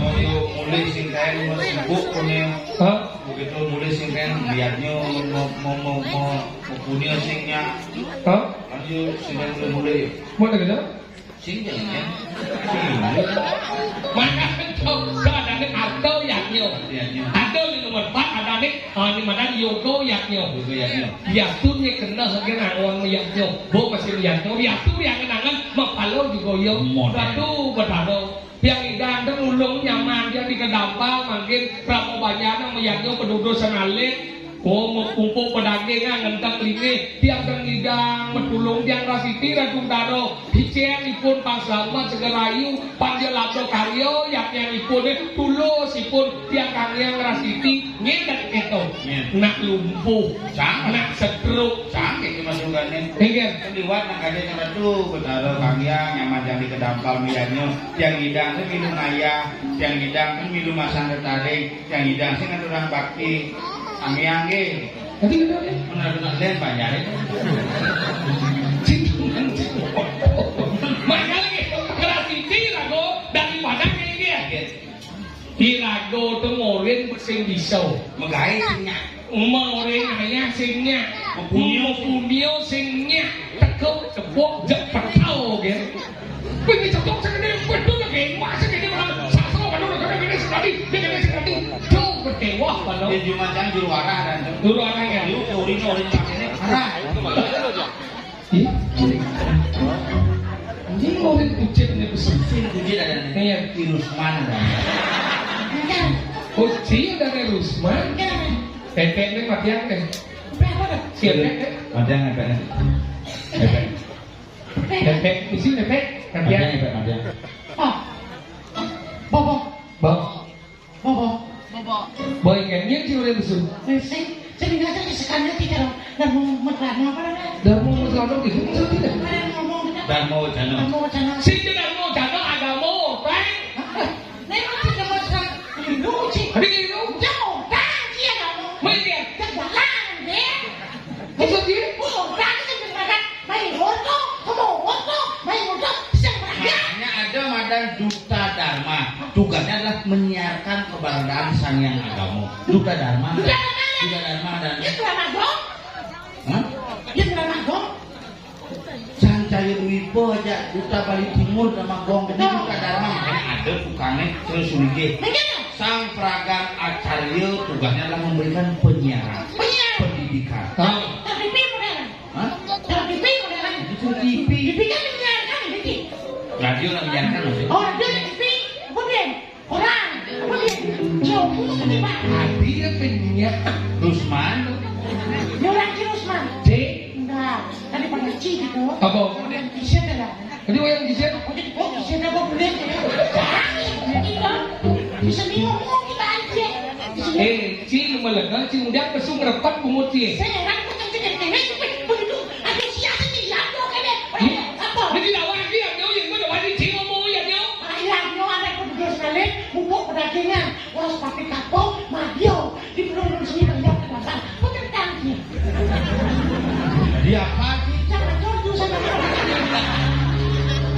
Oh, yuk, mulai sing kae mau sibuk punya. Hah? Begitu mulai sing kae liatnya mau, mau, mau, mau, mau punya singnya. Hah? Kan yuk, sing kae mulai, mulai. Mau ada gitu? Sing jalan ya. Maka coba adane Arto Yatnyo. Yatnyo. Ada di nomor empat, adane, ah, ini mana Yogo Yatnyo. Yogo Yatnyo. Yatune kena saking angon Yatnyo. Bo masih Yatnyo. Yatu yang kenangan, mapalo juga yo. Model. Ratu Betara. Tiang idang ten ulung nyaman, tiang di kedampal, mangkin Pramobanjana meyatnyo pedudusan alit. Oh, mempupuk pedagang, ah, ngentak lingih, tiang ten ngidang, metulung tiang rasiti, Ratu Betara, hicen ipun pang selamat, segerayu, panjel labda karya, yaknyanipun, eh, tulus ipun, tiang kangiang rasiti, ngintet keto. Nggih. Nak lumpuh, sang, nak stroke. Sang, gitu masukane. Nggih. Kan liwat nak kaje Ratu Betara kangiang, nyaman tiang di kedampal miyanyo, tiang ngidang, kan milu ngayah, tiang ngidang, kan milu masang tetaring, tiang ngidang, sing ngaturang bakti, kangiang, nggih. Tadi udah ya? Benar-benar lain banyak ya. Cintungan Makanya lagi, kelas siji lagu dari Padang ini ya. Irago tu ngorin sing bisa. Megai sing nyak. Ngorin ayah sing nyak. Mepunyo. Mepunyo sing nyak. Tekuk, tepuk, jek petau, gitu. Kowe iki cocok sing ngene, kowe dol lho, nggih. Wah, sing ngene malah sastra, waduh, ngene, ngene, sing tadi, ngene, ngene, sing tadi. Duh, gedhe, wah, waduh. Ya, cuma cang juru arah, kan. Juru arah, ya? Yuk, teorinya orang pakainya arah. Iya. Ini mau dipuji, ini pesan. Sing puji ada nih. Iya. Virus mana, kan? Oh, iya, ada virus mana? Iya. Pepek ini matian, kan? Pepek apa, kan? Si pepek, kan? Matian, pepek. Pepek. Pepek, isi pepek, matian. Matian, pepek, matian. Oh. Bobo. Bobo. Bobo. Bobo. Boy, kan? Ini si udah besar. Sing, sing biasa di sekarang kita, Darmo Medrano apa namanya? Darmo Medrano gitu, maksudnya? Ada yang ngomong kita. Darmo Wacana. Darmo Wacana. Sing Darmo Wacana agama, Pak. Hah? Nek mesti ke Mas Ram, ini lucu. Ada yang ngomong? Ya, udah, iya, Darmo. Mungkin. Kejalan, deh. Maksudnya? Oh, udah, kita berangkat. Main motor, kamu motor, main motor, bisa berangkat. Makanya ada madan Duta Dharma. Tugasnya adalah menyiarkan keberadaan Sang Hyang Agama. Duta Dharma. Duta Dharma. Duta Dharma dan Dia Tuan Agong. Hah? Dia Tuan Agong. Sancaya Dwipa aja, Duta Bali Timur sama Gong. Jadi Duta Dharma makanya ada tukangnya terus sulige. Mungkin. Sang Pragan Acarya tugasnya adalah memberikan penyiaran, penyiaran. Pendidikan. Hah? Tapi Pi modern. Hah? Tapi Pi modern. Itu T V. T V kan menyiarkan, Pi. Radio nggak menyiarkan, maksudnya? Oh, radio dan T V. Apa, Pi? Orang. Apa, Pi? Jauh, itu kan, Pak. Tadi ya penyiar. Rusman. Ini orang si Rusman. Cik. Enggak. Tadi pernah Ci gitu. Apa? Kemudian Kisah dah. Tadi wayang Kisah. Oh, jadi, oh, Kisah apa boleh? Jangan, gitu. Bisa bingung kita aja. Eh, Ci, lu melegang, Ci, udah pesung repet bungut, Ci. Saya orang macam cedek nenek, begitu. Aduh, siapa sih yang mau kene? Eh, apa? Jadi lawan dia, dia yang mana wajib Ci ngomong ya, dia? Ayahnya anak berdua sekali, bubuk pada Dengan, wah, pakai kapok, madio, di perlu sini banyak kenapa? Kok tertangki? Jadi apa sih? Jangan jujur sama orang.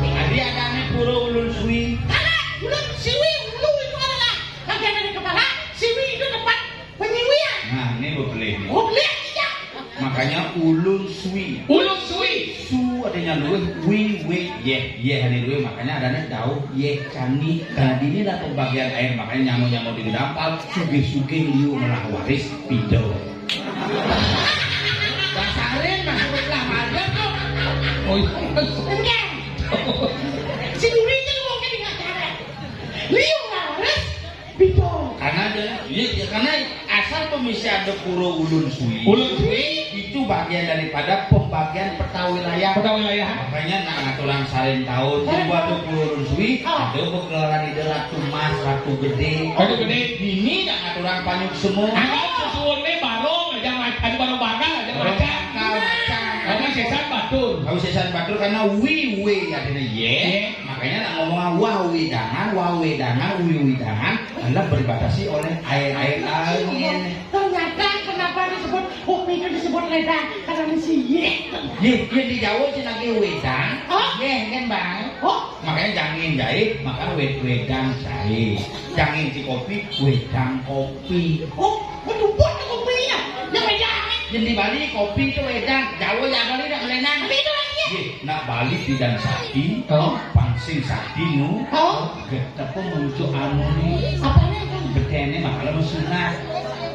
Jadi ada nih pura ulun suwi. Karena ulun siwi, ulu itu adalah bagian dari kepala, siwi itu tempat penyiwian. Nah, ini gue beli nih. Gue beli aja. Makanya ulun suwi. Ulun suwi. Su adanya luwih, wi, wi, yeh, yeh ane luwih, makanya adanya dauh yeh cani. Nah, dini lah pembagian air, makanya nyamuk-nyamuk di dampal, sugih-sugih liu melah waris, pido. Basarin, masuk lah, madan tuh. Oh, iya. Enggak. Si Duri itu ngomongnya di acara. Liu melah waris, pido. Karena ada, iya, iya, karena asal pemisi ada pura ulun suwi. Ulun suwi. Itu bagian daripada pembagian peta wilayah. Peta wilayah. Makanya nak ngaturang salin tahun, Salin itu ada tahun. Pura ulun suwi, Ah. Ada bergelaran ide Ratu Mas, Ratu Gede. Ratu Gede. Ini nak ngaturang panyuk semua. Anak susuhunnya barong, aja mac-, aja barong bakal, aja Barong macan. Bakal, macan. Kamu sesan batur. Kamu sesan batur karena wi, wi, artinya ye. Ye. Makanya nak ngomong wah, wedangan, wah, wedangan, wi, wedangan. Anda berbatasi oleh air, air, air ini. Ternyata kenapa disebut kopi itu disebut wedang? Karena mesti ye. Ye, ye di Jawa sih lagi wedang. Oh. Ye, kan, Bang? Oh. Makanya jangin jahit, maka wed-, wedang jahit. Jangin si kopi, wedang kopi. Oh, betul buat kopinya. Yang wedang. Yang di Bali kopi itu wedang, Jawa ya Bali nak melenang. Tapi itu lagi ya. Ye, nak Bali tidak sakti, Oh. Pangsing sakti nu. Oh. Getep muncul anu ni. Apanya, Kang? Betene bakal mesunat.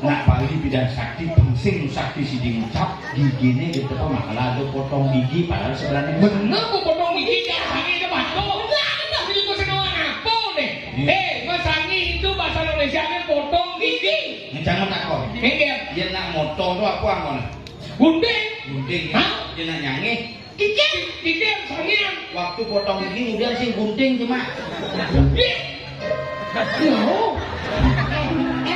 Nak Bali tidak sakti, pangsing sakti sidi ngucap, gigine getep bakal ada potong gigi, padahal sebenarnya Bener kok potong gigi, jangan sakit itu batuk. Enggak, enggak. Ini kok seneng apa nih? Iya. Eh, Mas Sangi itu bahasa Indonesia nya potong gigi. Ngecang takon. Enggak. Dia nak motong tuh apa angkon? Gunting. Gunting, ya. Hah? Dia nak nyangih. Kikir, kikir, sangian. Waktu potong gigi, udah sih gunting cuma. Ih. Loh.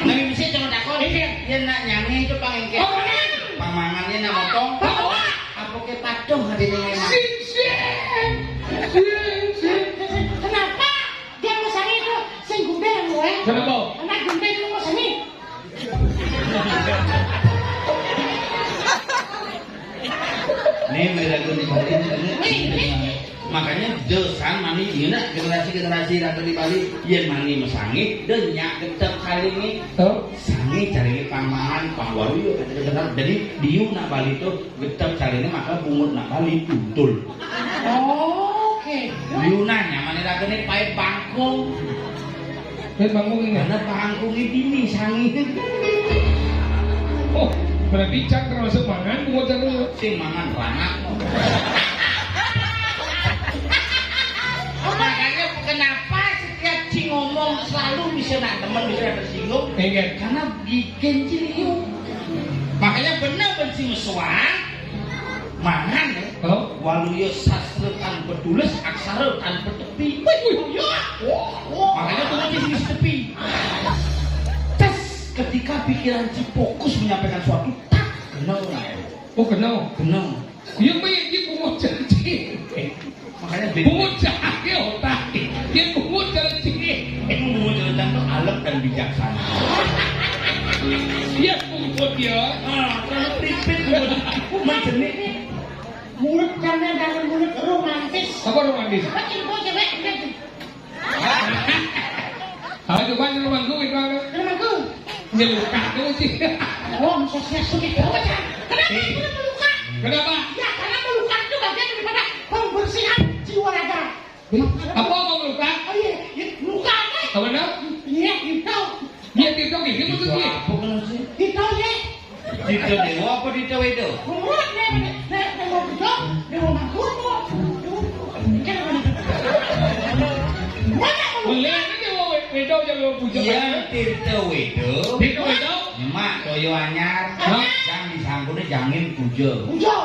Nah, bisa cuma takon. Iya. Dia nak nyangih itu pangengke. Oh, mangan. Pamangannya nak motong. Bawa. Apa ke patuh hari ini memang? Sing, sing. Sing, sing. Kenapa? Dia mau sangi itu, sing gunting, eh. Kenapa? Anak gunting itu mau sangi. Nih, mereka di Bali, ini. Wih, wih. Makanya desan mani dina generasi-generasi raga di Bali, yen mani mesangi, denyak getep kali ini. Oh. Sangi cari pamangan, pangwaru yuk, kata-kata. Jadi, diu nak Bali tuh, getep kali ini, maka bungut nak Bali, tuntul. Oh, oke. Diu nanya, mana raga ini pahit bangkung. Pahit bangkung ini? Karena bangkung ini nih, sangi. Oh, berarti Cak termasuk mangan, bungut Cak dulu. Sing mangan ranak. Makanya kenapa setiap Ci ngomong selalu bisa nak temen, bisa nak tersinggung? Iya. Karena bikin Ci liu. Makanya bener benci mesuang, mangan ya. Oh. Waluya sastra tanpa tulis, aksara tanpa tepi. Wih, wih, ya. Oh, oh. Makanya tulis di sini tepi. Tes, ketika pikiran Ci fokus menyampaikan suatu, tak, kenal nggak ya? Oh, kenal. Kenal. Iya, Mbak, ya, dia bungut janji. Makanya beda. Bungut janji otak. Dia bungut janji. Emang bungut janji itu alet dan bijaksana. Iya, bungut ya. Ah, kalau pripit bungut. Macam ni. Mulut jangan, jangan mulut romantis. Apa romantis? Apa info cewek? Apa coba yang manggung itu apa? Yang manggung. Nyelukat tuh sih. Oh, sosial sulit banget ya. Kenapa Eh. Itu melukat? Kenapa? Ya, karena melukat itu bagian daripada pembersihan jiwa raga. Eh, apa mau melukat? Oh iya, ya, melukat apa? Apa dah? Iya, gitu. Iya, gitu, gitu, maksud Itu gue. Apa kan sih? Gitu ya. Tito Dewa apa Tito Wedo? Buat nih, nih, nih, nih, mau bujuk, nih, mau manggung, mau. Boleh aja Dewa Wedo, jangan mau bujuk. Iya, Tito Wedo. Tito Wedo? Nyemak toyo anyar. Hah? Yang disangkutnya jangin puja. Puja.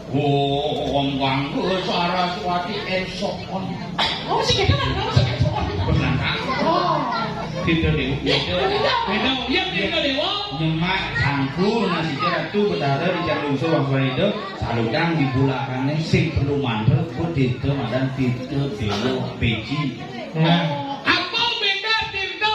Oh, wong ganggu Saraswati esok on. Oh, sing kita kan, kamu sing esok on kita. Benar kan? Oh. Tito Dewa. Iya, Tito. Wedo, iya, Tito Dewa. Nyemak sangku nasi ratu betara di Jalungso Wangsulan itu saludang di bulakane sing perlu mandel ku Tito madan Tito Dewa Beji. Nah. Apa beda Tito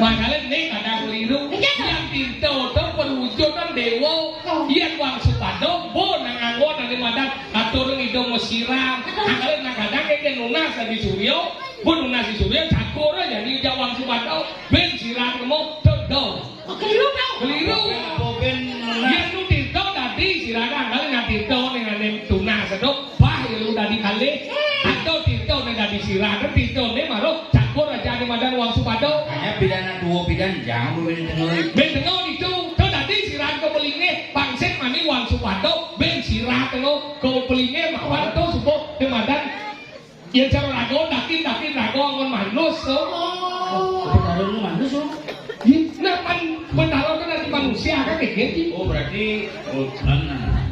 Mangkane ne kadang keliru. Iya. Yang tinta to perwujudan dewa. Oh. Yen Wang Supada, bo nang anggon ane madan atur ngidung mesiram. Betul. Mangkane nang kadang yen nunas dadi surya, bo nunas di surya, cakur aja di Wang Supada. Ben sirah nemu, dong, dong. Oh, keliru, tau. Keliru. Apa ben nunas? Yen nu tinta dadi sirah, mangkane nang tinta ning ane tunas, dong. Wah, ya lu dadi kalih. Ada tinta ne dadi sirah, ada tinta ne maruh cakur aja di madan Wang Supada. Hanya pidana dua pidan jam ben tengah. Ben tengah itu, to dadi sirah ke belinge, pangsit mani Wang Supada, ben sirah tengah ke belinge, mawan to subuh di madan. Ya cara raga, dakin, dakin raga, ngon manus, to. Oh, betul, lu manus, to. Ih, nah, pan Betara kan dadi manusia kan mikir ki. Oh, berarti, oh, nah, nah.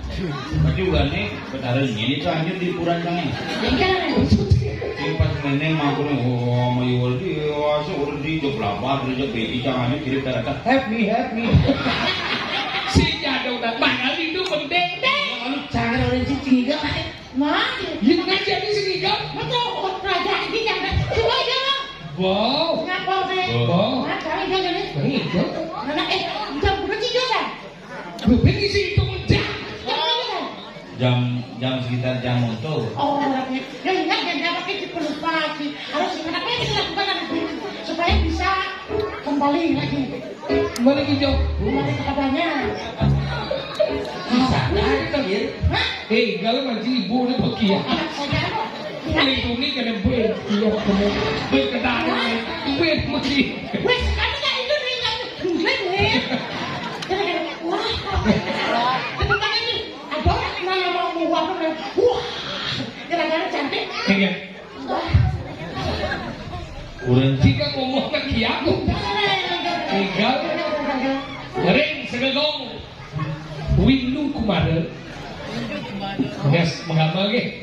Berarti ugane Betara ngene to anjir di purane. Ya, kan, maksudnya. Sing pas ngene mangkune, oh, mayu di, oh, so di jok lapat, di jok beti, jangan kiri ternyata, "Help me, help me." Si jadong dan mahal itu penting. Anu, jangan orang cicing juga, Pak. Wah, iya. Yen ngaji sing ijo. Betul, oh, kerajaan iki yang coba ya. Wow. Ngapa sih? Wow. Nah, cara ijo jadi. Ini ijo. Mana, eh, jam berapa sih ijo, kan? Gue pikir sih itu jam. Jam berapa, kan? Jam, jam sekitar jam untuk. Oh, berarti. Ya, ingat, jangan pakai dipelupa sih. Harus, kenapa yang dilakukan, supaya bisa kembali lagi. Kembali ke Jok. Kembali kepadanya. Bisa, nah, itu, ya. Hah? Eh, kalau ngaji ibu ni pergi ya. Anak saya, apa? Ini tu ni kena ber, iya, kena ber ke dalam. Ber mesti. Wes, kami tak itu ni, tak itu. Ber, ber. Kena, kena. Wah. Tepuk tangan ni. Ada orang yang mau, mau apa, wah. Gara-gara cantik. Iya. Urang jika ngomong lagi aku. Tinggal. Ring segegong. Windu Kumara. Yes, menggambar ke?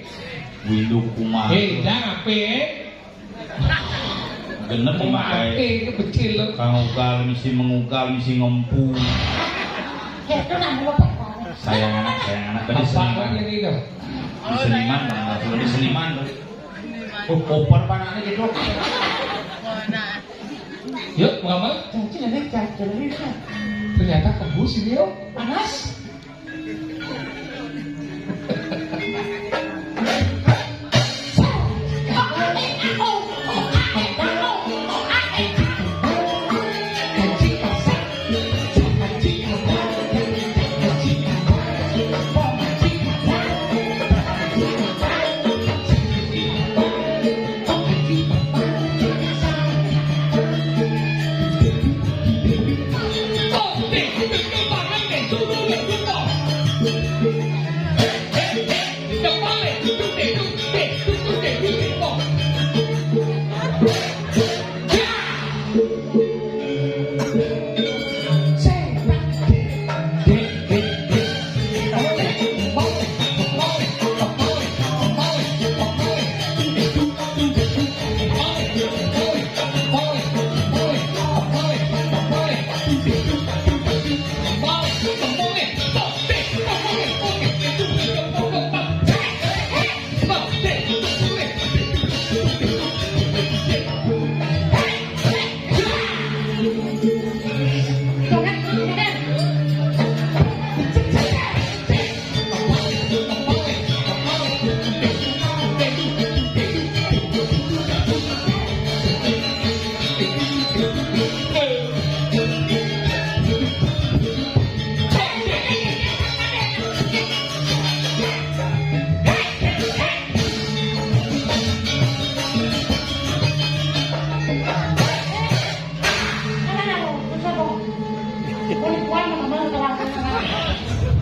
Windu Kumara. Eh, jangan apa, eh? Genep memakai. Memakai ke kecil lo. Kang ugal mesti mengugal, mesti ngempu. Sayang anak, sayang anak. Tadi seniman. Apa ini, dong? Di seniman, Bang. Sudah di seniman, Bang. Oh, koper panaknya gitu. Yuk, Mama. Jangan, jangan, jangan. Ternyata kembus ini, yo. Panas.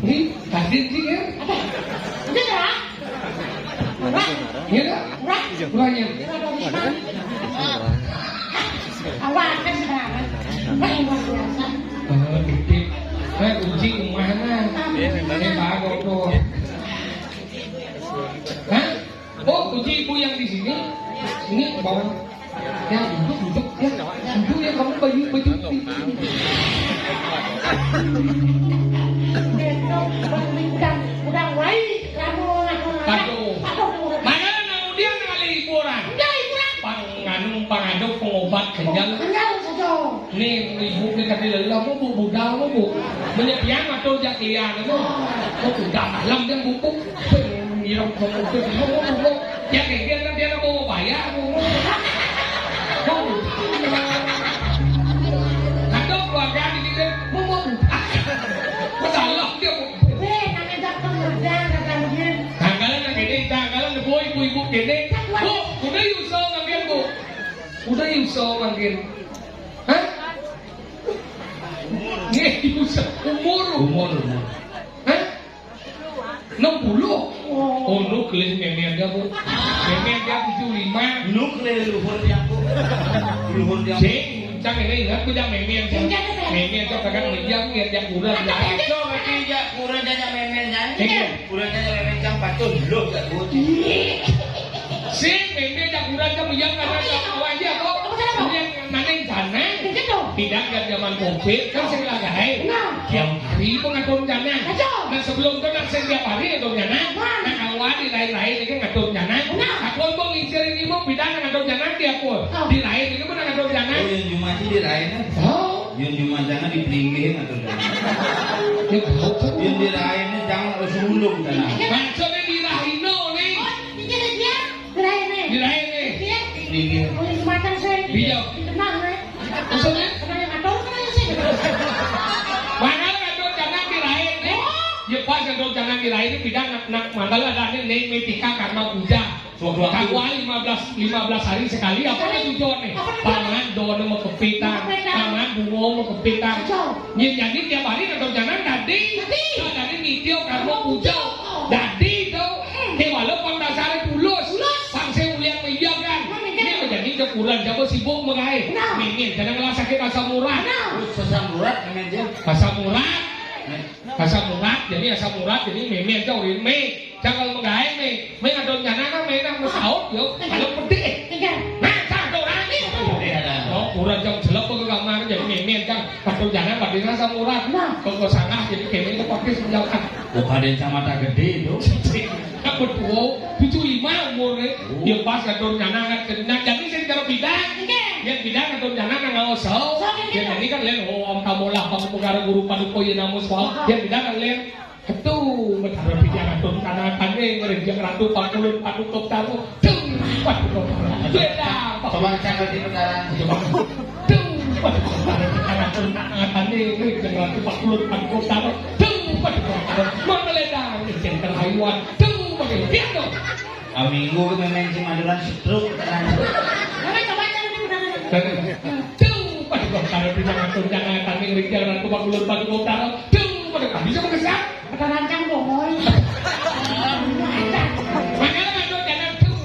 Ini hadir sih ya? Iya, Kak? Kurangnya. Awas, kan sebenarnya. Wah, luar biasa. Eh, kunci rumahnya. Amin. Ini bagus tuh. Hah? Oh, kunci ibu yang di sini. Ini ke bawah. Ya, duduk, duduk. Ya, duduk ya, kamu baju, baju. Udah, udah, wai, kamu ngaku. Aduh. Aduh. Mana nang dia nang ada hiburan? Enggak hiburan. Pang anu, pang ada pengobat kenyal. Kenyal saja. Nih, ibu nih kata lelah, mau bu budal, mau bu. Banyak yang ngatur jak lian, mau. Mau budal malam dia bubuk. Ngirim ke bubuk, mau bu. Ya, kayak dia kan, dia mau bayar, mau. Mau. Ada keluarga di sini, mau, mau budal. Masalah dia, mau. Eh, namanya jak pemudal, kata dia. Tanggalan yang gini, tanggalan ibu, ibu-ibu gini. Bu, udah yuk, so, ngambil, bu. Udah yuk, so, ngambil. Hah? Nggih, umur, umur. Umur, umur. Hah? Enam puluh. Oh, nu kelih memen dia, Bu. Memen dia tujuh lima. Nu kelih luhur dia, Bu. Luhur dia. Sing, cang ini ingat, Bu, jangan memen, cang. Memen, cang, kadang memen, biar dia kurang, ya. Coba, berarti dia kurang, dia memen, ya. Iya. Kurang, dia memen, cang, patuh, belum, ya, Bu. Sing, memen, cang, kurang, cang, memen, karena, cang, awak aja, kok. Apa salah, Bu? Yang mana yang sana? Begitu. Tidak, kan zaman covid, kan sing lagae. Nah. Tiap hari pun ngatur rencana. Betul. Nah, sebelum itu nak sing tiap hari ngatur rencana. Nah. Nah, kalau di lain-lain ini ngatur rencana. Nah. Aku pun ngincir ini mau bidang ngatur rencana tiap pun. Oh. Di lain ini pun ngatur rencana. Oh, yang cuma sih di lain, kan? Oh. Yang cuma jangan di pelinggih ngatur rencana. Ya, betul. Yang di lain ini jangan harus dulu, kan? Maksudnya di rahino nih. Oh, ini dia. Diraine. Diraine. Iya. Iya. Oleh semacam saya. Iya. Tenang, ya. Maksudnya? Tenang, ya, ngatur, tenang, ya, sih. Mana ngatur jangan diraine? Oh. Ya, pas ngatur jangan diraine, bidang nak, nak mantel ada nih, nih, metika karma puja. Suatu-suatu. Kawa lima belas, lima belas hari sekali, apa nih tujuannya? Apa tujuannya? Pangan, dono mau kepitan. Kepitan. Pangan, bungo mau kepitan. Betul. Ya, jadi tiap hari ngatur jangan tadi. Tadi. Nah, tadi nitio karma puja. Puja. Jadi itu, hmm. Ke walau pang dasarnya tulus. Tulus. Pang saya mulia menjaga. Nah, ini. Ini menjadi kekurangan, siapa sibuk mengae. Nah. Ini, jangan ngelah sakit asam urat. Nah. Terus asam urat, ini aja. Asam urat. Nih. Asam urat, jadi asam urat, jadi meme aja, urin me. Jangan mengae me. Me ada rencana kan, me nak mesaut, yo. Kalau pedih. Iya. Nah, tak ada orang. Iya. Oh, kurang jam selap ke kamar, jadi meme aja. Pas rencana, pada asam urat. Nah. Kok, kok sangat, jadi keme itu pakai senjata. Bukan yang sama tak gede itu. Aku tua, tujuh lima umurnya. Oh. Dia pas ngatur rencana, kan. Nah, jadi saya cara bidang. Iya. Yang bidang ngatur rencana, nang ngawal saus. Saus, iya. Yang ini kan lain, oh, om kamu lah, kamu pengaruh guru paduko, ya, namus, wah. Aha. Yang bidang kan lain. Aduh, mencari bicara tuh, karena tadi ngerejek ratu, pakulun, paduko, taruh. Tuh, paduko, taruh. Beda, Pak. Coba cari di benaran. Coba. Tuh, paduko, taruh. Karena tuh, karena tadi ngerejek ratu, pakulun, paduko, taruh. Tuh, paduko, taruh. Mana ledang, ngerejek terhayuan. Tuh, paduko, lihat tuh. Ah, minggu ke meme si Madura stroke. Mana coba cari di benaran. Tuh, paduko, taruh. Di jangan tuh, jangan tadi ngerejek ratu, pakulun, paduko, taruh. Tuh, paduko, bisa mengesak. Ada rancang bohong. Makanya kan tuh jangan tuh.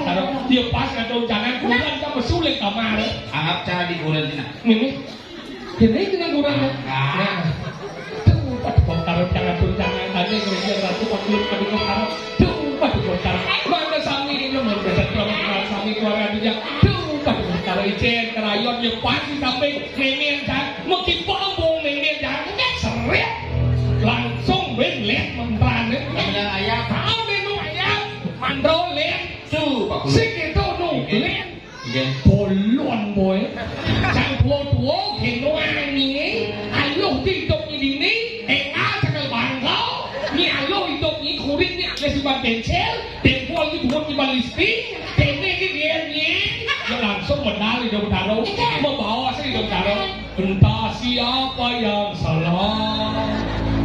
Taruh dia pas kan tuh jangan kurang sama sulit kamar. Anggap cara di kurantina. Ini. Ini dengan kurang. Nah. Tuh, pas kok taruh jangan tuh jangan tadi kerja ratu pas belum tadi kok taruh. Tuh, pas kok taruh. Mana sami ini mau jadi orang sami keluarga dia. Tuh, pas kok taruh icen kerayon ya pas di samping meme yang jangan. Mengkipok bong meme jangan. Serit. Langsung ben lihat mentrane. Ada ayam. Tahu menu ayam. Mandro lihat. Tuh, Pak Guru. Sik itu nu. Oke. Lihat. Nggih. Bolon boy. Cang tuwa-tuwa kena wangi. Aluh tituk ngidini. Engal cekel bangkau. Ni aluh hidup ni kurit ni ada simpan pensil. Tempol ni buat simpan lipstik. Tene ni dia ni. Ya langsung benar hidup taruh. Membawa saya hidup taruh. Entah siapa yang salah.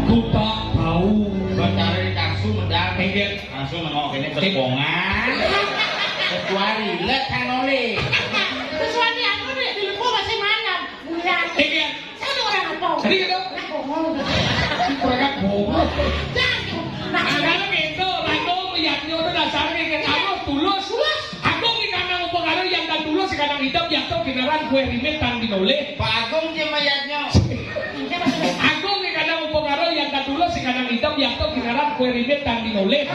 Ku tak tahu. Betara di Taksu medal. Nggih. Langsung nengok kene, eh, bespongan. Kecuali let kan oleh. Kecuali aku nih di Lembu masih malam. Bulan. Iya. Saya udah orang apa? Jadi gitu. Aku mau. Mereka goblok. Jangan. Nah, kalau gitu, lagu meyaknya udah dasarnya kayak kamu tulus. Tulus. Aku di kandang upakara yang tak tulus, di kandang hitam, yang tau kenaran kue rimit tang dinoleh. Pak Agung dia mayatnya. Agung di kandang upakara yang tak tulus, di kandang hitam, yang tau kenaran kue rimit tang dinoleh.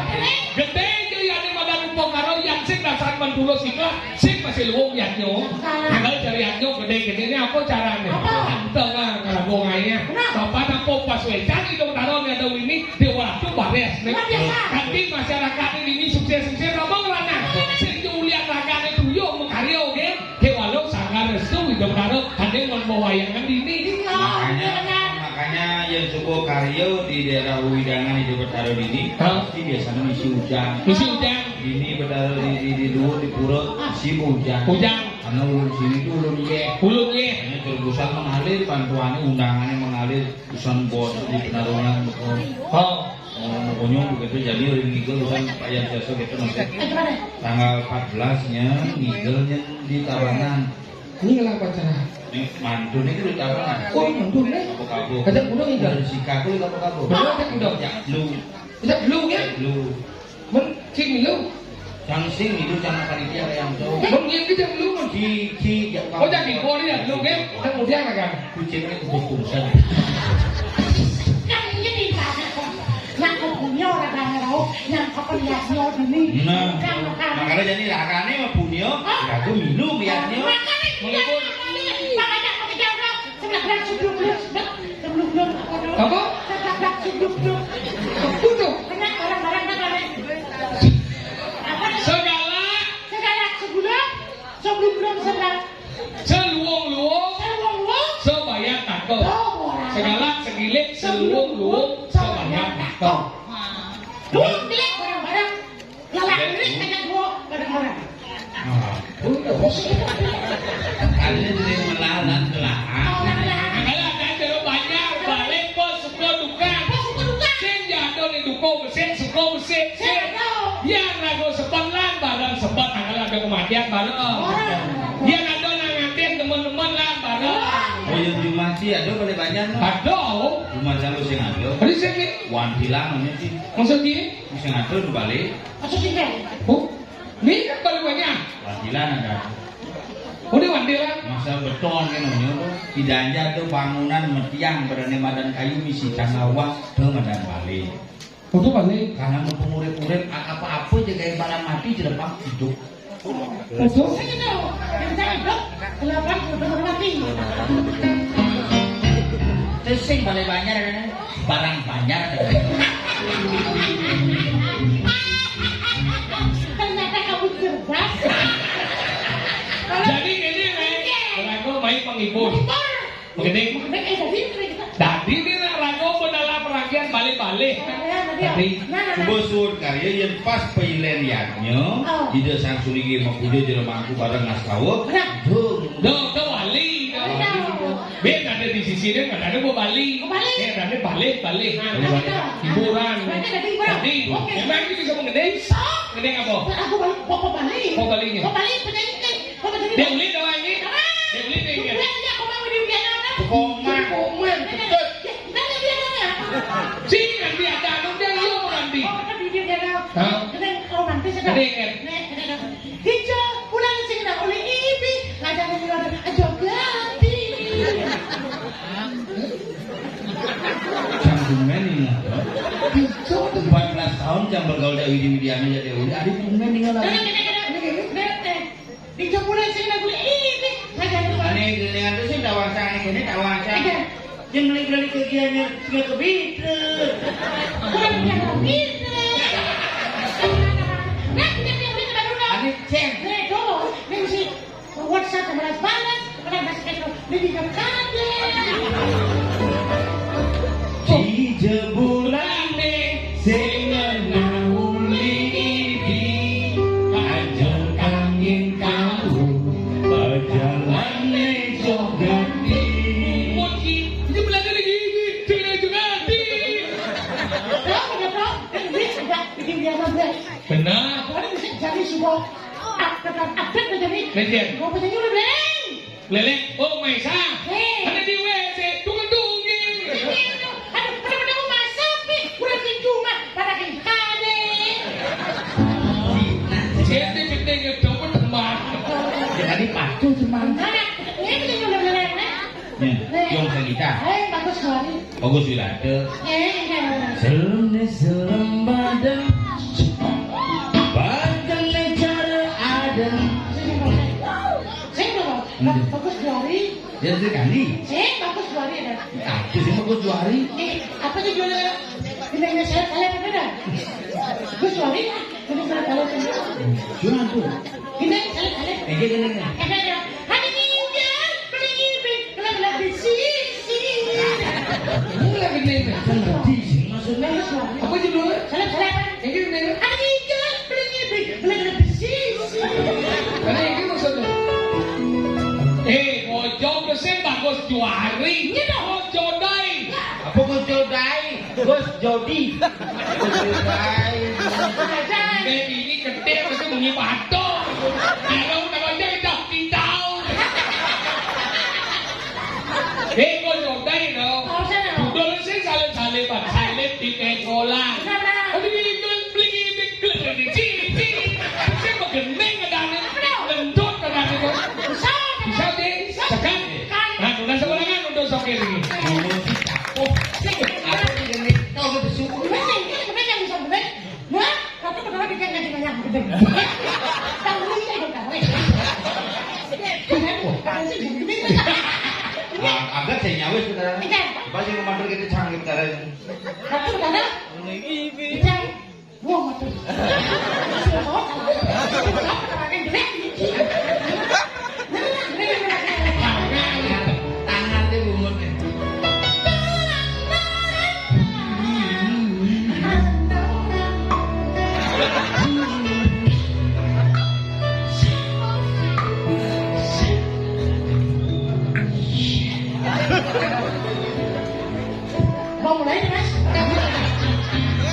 Gede aja yang di madan upakara yang sing dasar mentulus ikhlas, sing masih luwung yatnya. Tanggal cari yatnya gede-gede ini apa caranya? Apa? Tengah ngelago ngainya. Kenapa? Bapak nampo pas wecan itu taruh ada ini. Dewa Ratu bares nih. Luar biasa. Tapi masyarakat ini sukses-sukses apa ngerana? Sing ulian ragane tuyuh makarya, nggih. Dewa Ratu sangar restu hidup karo Kadang mun bawayangan dini. Makanya, makanya yang suku Karyo di daerah Wewidangan itu Betaro dini, pasti biasanya misi ujang. Misi ujang. Dini Betaro di, di, di luhur, di pura, misi ujang. Ujang. Karena ulun sini itu ulun ye. Ulun ye. Karena tergusan mengalir, bantuannya, undangannya mengalir, usan bos di penarungan, betul. Oh. Mau, mau kunyung begitu, jadi ulun ngigel, usan Pak Yan Seso gitu, nanti. Tanggal empat belasnya, ngigelnya di Tabanan. Ini ngelah pacaran. Ini mantu nih, kita tahu kan? Oh, mantu nih. Kabur-kabur. Ajak udah nggak? Udah disikat, udah kabur-kabur. Bener, ajak udah. Ajak lu. Ajak lu, ya? Lu. Men, cing lu. Yang sing itu jangan panitia yang jauh. Men, yang kita lu, men. Ci, ci, ya, oh, jadi boleh ya, lu, kan? Kemudian, kan? Kucingnya kucing kungsan. Kan ini nih, Pak. Yang punya orang kaya rauh, yang kepenyahnyo dini. Nah, makanya jadi rakane mah punya, ya aku minum ya. Makanya kita makanya pakai jawab, sebelah sudah belum, sudah belum belum apa dulu? Apa? Sebelah sudah belum. Kudu. Kena barang-barang kan ada. Apa? Segala. Segala sebulan, sebelum belum segala. Seluwung-luwung, seluwung-luwung, sebayar tako. Segalak segilik, seluwung-luwung, sebayar tako. Luwung gilik barang-barang. Lalak gilik kena duo barang-barang. Ada dari melarat, melarat. Kalau ada jero banjar, balik pos suka duka. Pos suka duka. Sing jatuh di duko, sing suka, sing, sing. Biar lagu sepen lan, bareng sepen, tanggal ada kematian, bareng. Biar ada nang ngantin, teman-teman lan, bareng. Oh, yang di rumah sih ada, boleh banyak, no? Ada. Rumah selalu sing ada. Ada sih, Ki. Wantilan, namanya sih. Maksud Ki? Sing ada, udah balik. Maksud Ki, Ki? Bu? Ini kan baru banyak. Wantilan ada. Udah wantilan. Masa beton kan, namanya tuh. Tidak aja tuh bangunan metiang, berani madan kayu, misi tanah wah, tuh madan balik. Kudu balik. Karena mumpung urip-urip, a-, apa-apa aja kayak barang mati, jelepang hidup. Kudu. Sing itu, yang saya hidup, delapan puluh delapan mati. Terus sing balik banjar, barang banjar. Ternyata kamu cerdas. Jadi ini, Rek, aku main menghibur. Menghibur. Begini. Dadi ini nak raga pun dalam peragian balik-balik. Tadi. Coba suwun karya yang pas pailen yadnya, Ida Sang Sulinggi mapuja jero mangku bareng ngastawa. Dung. Dung, ke wali. Wali. Bin ada di sisi dia, ada mau balik. Mau balik. Eh, ada balik, balik. Nah, balik. Hiburan. Berarti ada hiburan. Tadi. Oke. Memang itu bisa menggede. Bisa. Gede apa? Aku balik, mau balik. Mau baliknya. Mau balik, penyanyi. Dia beli doang ini. Dia beli nih, kan? Dia punya koma di Widiana, kan? Koma. Koma, betul. Ya, kita nggak bilang apa. Sini kan dia ada, anu dia lu nanti. Oh, kita di Widiana. Hah? Kita romantis, kan? Ada ingat. Nih, ada, ada. Hijau, pulang sing nak oleh ibi, ngajak nyanyi lagu aja ganti. Canggungan ini lah. Hijau tuh empat belas tahun jam bergaul dari Widi Widiana jadi Widi. Ada canggungan ini lah. Ada, ada, ada, ada, ada. Di kuburan sing nak beli ini, ada. Ane gelengan tu sing tak wangsa, ane kene tak wangsa. Ada. Yang beli-beli kegiatannya juga ke Beatles. Orang yang ke Beatles. Nah, kita punya beli baru dah. Ane ceng. Redo, dia mesti WhatsApp balas-balas, balas itu. Di jeburane sing ngenah uli iki, aja kangin kawu, pejalane jogati. Muji, iki belanja lagi iki, sing ngenah jogati. Tahu, tahu, tahu. Ini sudah bikin dia mabes. Benar. Orang bisa jadi semua. Update, update aja nih. Legend. Mau penyanyi udah, Bleng? Lelek, oh, Maisa. Hei. Ada di W C, tunggu-tunggu. Aduh, pada-pada mau masak, Pi. Udah di rumah, pada di kade. Siapa yang kita ingat dong, teman? Ya, tadi patuh, teman. Nah, ini kita udah lelek, nah. Ya, Pi. Yang kita. Hei, bagus sekali. Bagus, Wirata. Eh, iya. Selem ne selem badan, badan ne cara ada. Sini, Bos. Sini, Bos. Iya. Bagus Juari. Ya, itu kali. Eh, bagus Juari ada. Apa sih bagus Juari? Eh, apa sih Juari? Ini yang saya kalian apa dah? Bagus Juari lah. Ini saya kalian apa? Jual tuh. Ini saya kalian. Eh, dia, dia, dia. Ada, ada. Ada di India, beli Ini, ini. Sing ngerti sih maksudnya. Apa judulnya? Salah, salah apa? Ini, ini. Ada ikan, beli, beli, beli, beli, besi, besi. Karena ini maksudnya. Eh, Bojong Besar bagus juari. Iya dong. Bojong Dai. Apa Gus Jodai? Gus Jodi. Gus Jodai. Ada. Ini, ini gede, itu bunyi patung. Kalau udah gede, udah pindah. Eh, kok coba ini, no? Apa sih, no? Dudul sih salib-saliban, salib di sekolah. Kenapa? Aduh, ini beli, beli, beli, beli, ci, ci. Saya begendeng ke dalam, lentut ke dalam. Bisa, bisa, di, bisa. Tekan. Kan. Nah, udah sekolah kan, udah sokir ini. Ngomong sih, cakep. Sih, apa sih ini? Tahu betul. Bener, ini bener yang bisa bener. Wah, aku pernah bikin ngaji banyak gedeng. Tahu ini kan tahu. Bener, kan sih gedeng. Nah, agak saya nyawa sebenarnya. Iya. Coba sih matur kita canggih sekarang. Aku benar. Iya. Wah, matur. Sudah tahu kan? Sudah tahu kan? Jelek. Tangan dia bungut nih. Mau mulai nih, Mas?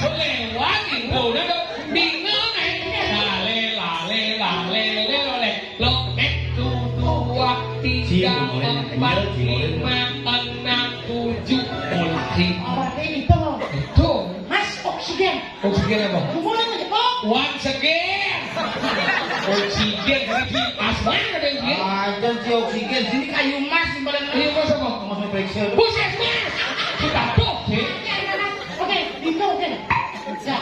Lewat itu, udah dong. Bingung, eh. Lale, lale, lale, lale, lale. Lo, eh, tuh, dua, tiga, empat, lima, enam, tujuh, mulai. Berarti itu. Itu. Mas, oksigen. Oksigen apa? Mulai aja, kok. Once again. Oksigen, jadi di asma ada yang dia. Ada si oksigen, sini kayu mas yang paling. Kayu mas apa? Mau saya periksa. Puskesmas. Kita tuh, sih. Oke, itu oke. Ya.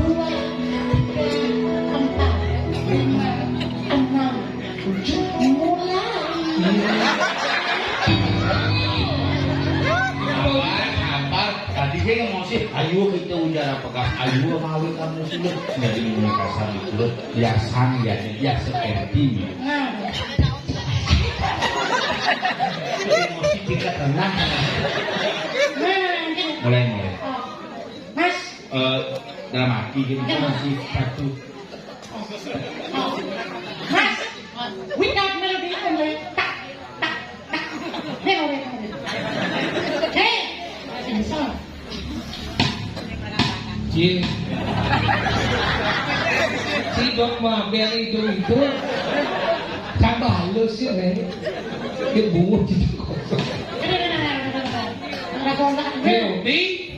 Dua, tiga, empat, lima, enam, tujuh, mulai. Sabar, sabar. Tadi saya ngomong sih, ayo kita ujar apa, Kak? Ayo mau kamu sudah. Jadi mulai kasar itu, ya sang, ya, ya seperti. Nah. Emosi kita tenang. Mulai, mulai. Oh. Mas. Eh, dalam hati gini, masih satu. Oh. Mas. Without melody, only tak, tak, tak. Melody, melody. Hey. Sensor. Cil. Cidok mah biar itu itu. Tambah halus ya, Ren. Dia bungut gitu. Dia lebih.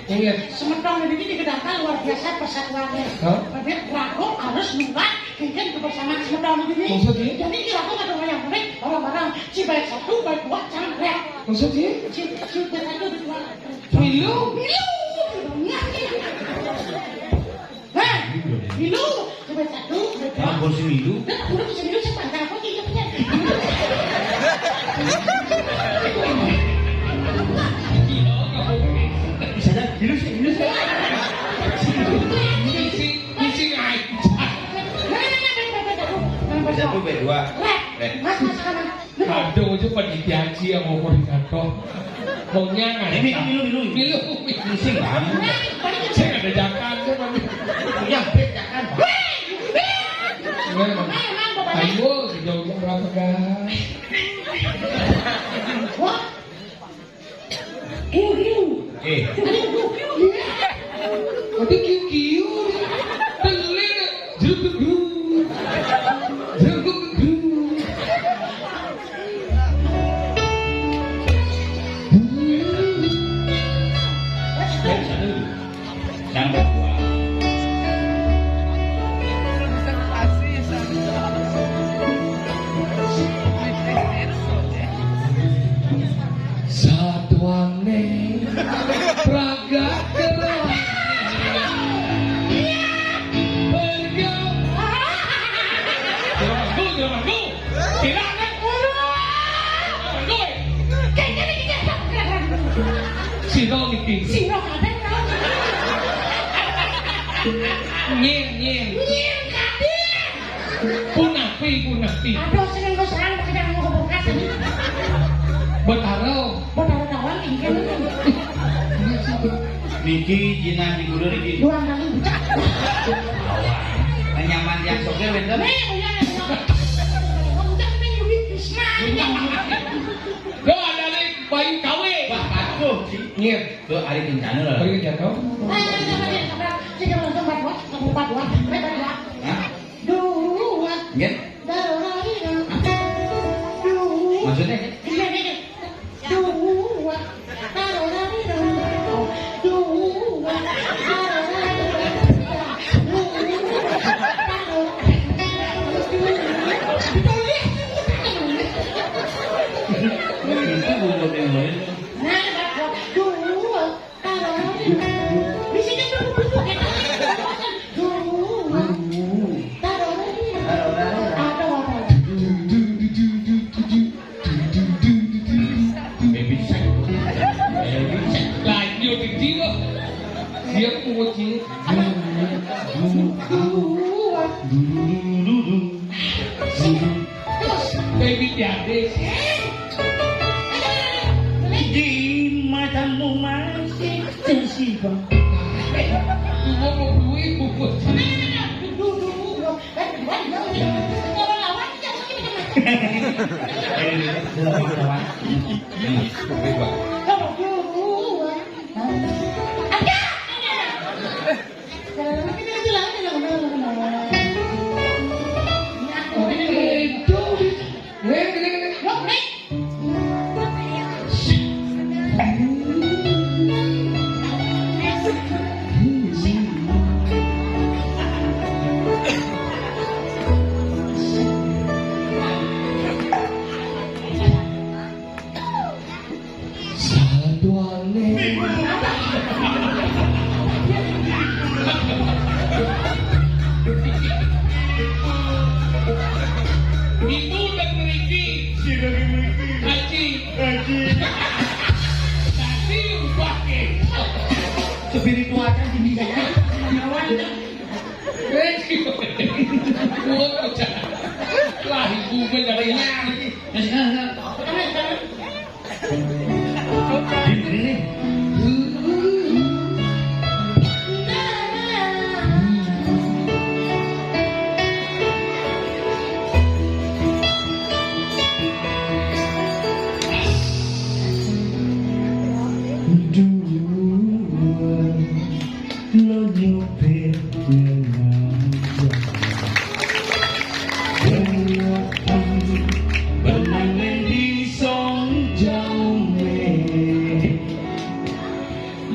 Ingat. Semetong ini digerakkan luar biasa persatuannya. Hah? Berarti ragu harus nurut. Mungkin kebersamaan sebentar lagi nih. Maksudnya? Jadi kira aku ada yang menarik, orang-orang si baik satu, baik dua, jangan lihat. Maksudnya? Si, si baik satu, baik dua. Milu? Milu. Nah, milu. Si baik satu, baik dua. Ah, bukan si Milu. Nah, udah si Milu sepanjang apa sih hidupnya? Bisa dah, Milu sih, Milu sih. Milu sih. Mesti ngaji. Satu B dua. Mas, mas, mas. Aduh, itu panitia haji yang mau koordinator. Maunya nggak ada. Ini milu, milu. Milu. Pusing banget. Saya nggak ada jakan, saya mah. Punya bed jakan. Ayo, sejauh berapa, guys? Wah. Kiu, kiu. Eh. Ada kiu, kiu. Ada kiu, kiu. Telir. Jeruk, jeruk. Jeruk, jeruk. Yang kedua. Satuane pragat kerohanian. Bergabung Nyir, nyir. Nyir kabeh. Punapi, punapi. Aduh, sing nggo serang pakai jangan nggo bekas ini. Betara. Betara kawan ini kan. Niki jinan di guru niki. Dua kali bucak. Nyaman yang sopir wénten. Nih, punya. Udah nih, Yudi Krishna. Lo ada nih, Bayu Kawe. Wah, aduh, si Nyir. Tuh, ari kencana lah. Ari kencana. Hah? Dua. Nggih. Dua. Maksudnya? Iya, iya, iya. Dua. Dua. Itu bukan yang lain. Nah, dua. Baby Shark. Baby Shark. Lanjut, Didi, kok. Siap, mau, Ci. Terus, Baby Jade. Di matamu masih tersibak. Gua mau duit, bungkus. Dulu, dulu, dulu. Eh, gua juga udah orang lawan, kita mau gimana? Eh, gua mau lawan. Ini, gua. Kalau dulu, gua. Ada, ada. Satuane. Ibu dan meriki. Si dari meriki. Haji. Haji. Tadi ubah ke. Spiritual kan tinggi saja. Wah, ibu kan dari. Masih kan? Lo nyupir nyenyak. Benang di song jauh.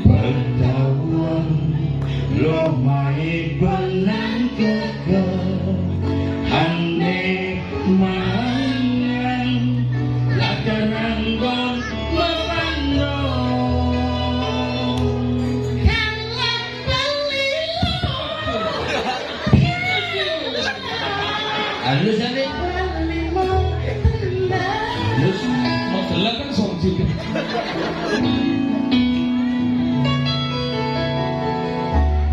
Bertauan lo mai benang keke. Ane mangan. Lakanang gon mepando. Halus, ane. Halus. Mau telat kan, songsi.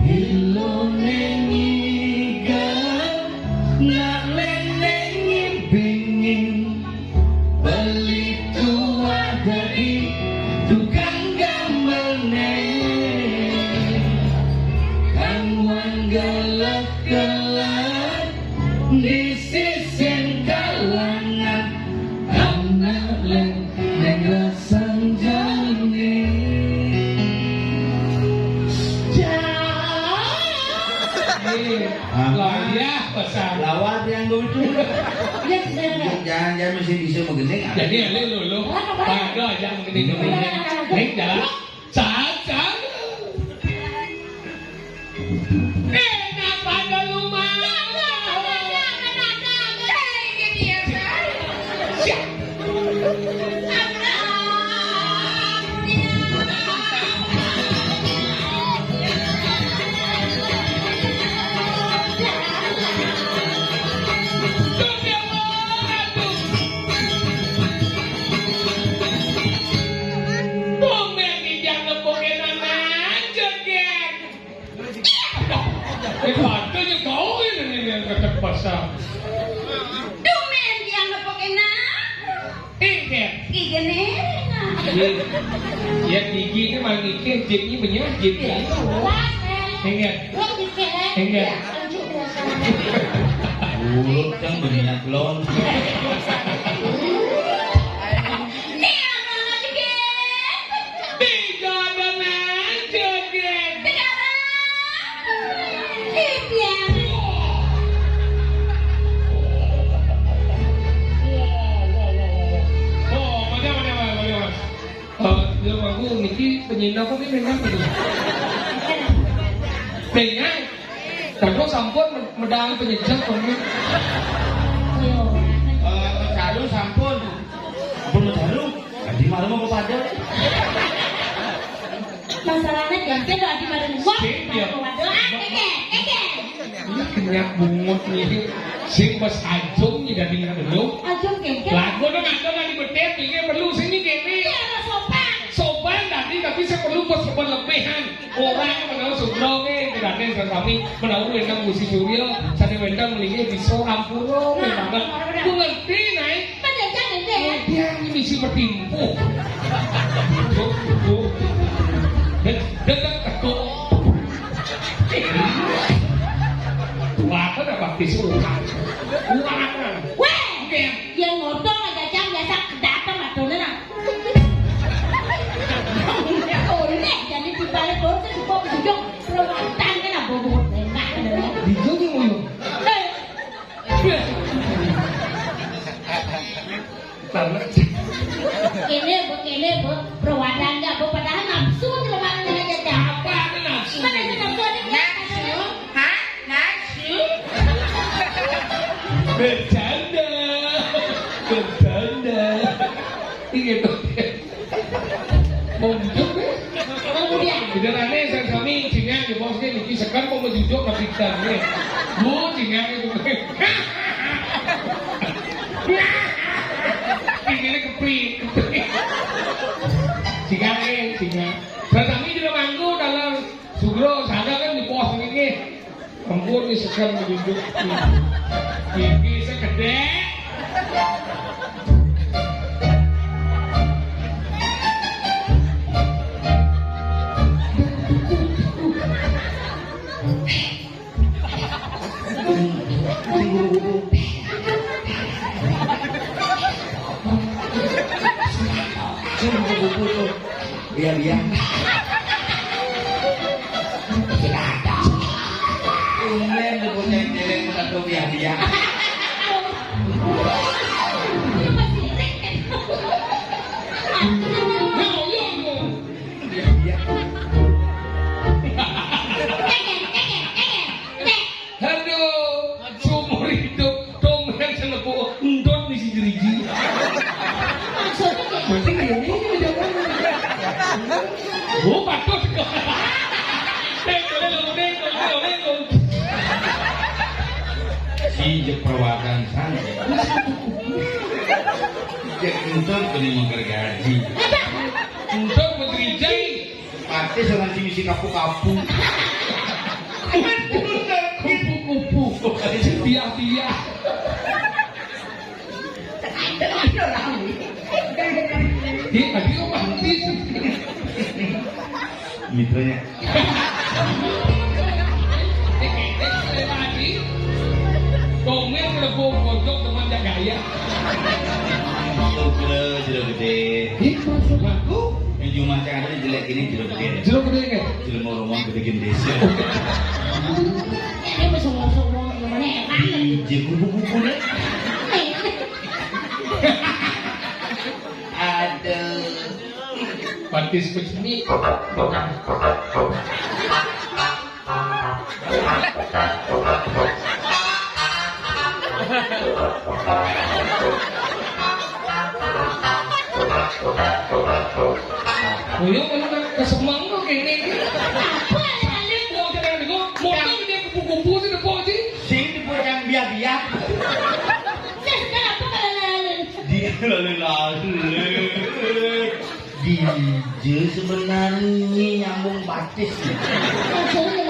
Ilone ngiga, nak lene ngibingin. Beli tua dari tukang gambarne. Kang Wan gelek-gelek di sisin kalangan. Anak leng neng rasang jane. Jauh. Iya. Apa? Lah, iya, pesan. Lawat yang lucu. Iya, sebenarnya. Jangan, jangan mesti bisa menggending. Jadi, ya, lu, lu, lu. Apa, apa? Pada aja menggending, menggending. Nih, jalan. Caca. Enak pada lu mah. Ya, gigi ini malah ngikir, jipnya benyah, jipnya. Iya, itu. Ingat. Ingat. Iya, anjuk biasa. Urut kan benyah lon. Ini apa lagi, Gen? Tiga dan aja, Gen. Sekarang. Iya. Oh, mana, mana, mana, mana, mana? Eh, ya, aku niki penyinah apa nih, memang betul? Penyinah. Kalau sampun medal penyejak, kok. Eh, mecaru sampun. Ampun mecaru. Tadi malam apa pada? Masalahnya ganti lo adi malam. Wah, sing dia. Waduh, ah, keke, keke. Ini kenyak bungut nih. Sing bos ajung nih dari nang dulu. Ajung keke. Lagu dong, ada nang di bedet, ini perlu sini kene. Iya, ada sopan. Sopan tadi, tapi saya perlu bos sopan lebihan. Orang menawa sugro ke, berarti sami menawa wendang musi surya, sane wendang mlinggih bisa ampura, memang. Ku ngerti, Nae. Penjajan ini ya. Dia ini misi bertimpuh. Duduk, duduk. Dek, dek, dek, dek. Wah, ada baptis ulang. Ulangan. Weh, oke. Yang ngodong aja jam biasa datang atau nena. Oleh jadi di balik bawah itu kok duduk perwatan kan apa buat enak. Dijunjung, Uyung. Eh. Karena ini, Bu, ini, Bu, perwatan nggak, Bu, padahal nafsu di lemari aja. Apa ada nafsu? Mana ada nafsu, ada nafsu? Hah? Nafsu? Bercanda. Bercanda. Iya, dong. Mau jujur, ya? Mau dia. Udah rame, saya kami, sini aja, bos, ini, niki sekan, mau jujur, nggak bisa, nih. Bu, sini aja, Bu. Ini kepri, kepri. Sini aja, sini. Saya kami juga manggu dalam sugro, sana kan di pos ini. Ampun, ini sekan menunjuk. Ini segede. Sing kupu-kupu tuh. Iya, iya. Sudah ada. Tumben tuh bocah yang jelek satu, iya, iya. Iya, iya. Aduh, seumur hidup dong yang selepu endot nih si jeriji. Maksudnya kayak gini, udah kan. Oh, patut. Dek, boleh lo, dek, boleh lo, dek lo. Si jek perwakilan sana. Jek entot beli mengker gaji. Entot putri jai. Pati dengan sing isi kapu-kapu. Kupu-kupu. Biah-biah. Dia tadi lo mati. Mitranya. Komen mlebu pojok teman jaga ya. Sugra jero gede. Iki maksud aku. Yang cuma cakap ada jelek ini jero gede. Jero gede nggih. Jero mau rumah gede gede sih. Ini masuk masuk mau gimana ya? Di kubu-kubu nih. Aduh. Batis begini. Koyo ngono kan kesemeng kok kene iki. Apa ya, Lin? Wong jenengan niku motor dia kupu-kupu sing nepuk iki. Sing dipun yang biak-biak. Terus kenapa kalau lalu? Dia lalu-lalu. Dija sebenarnya nyambung batis.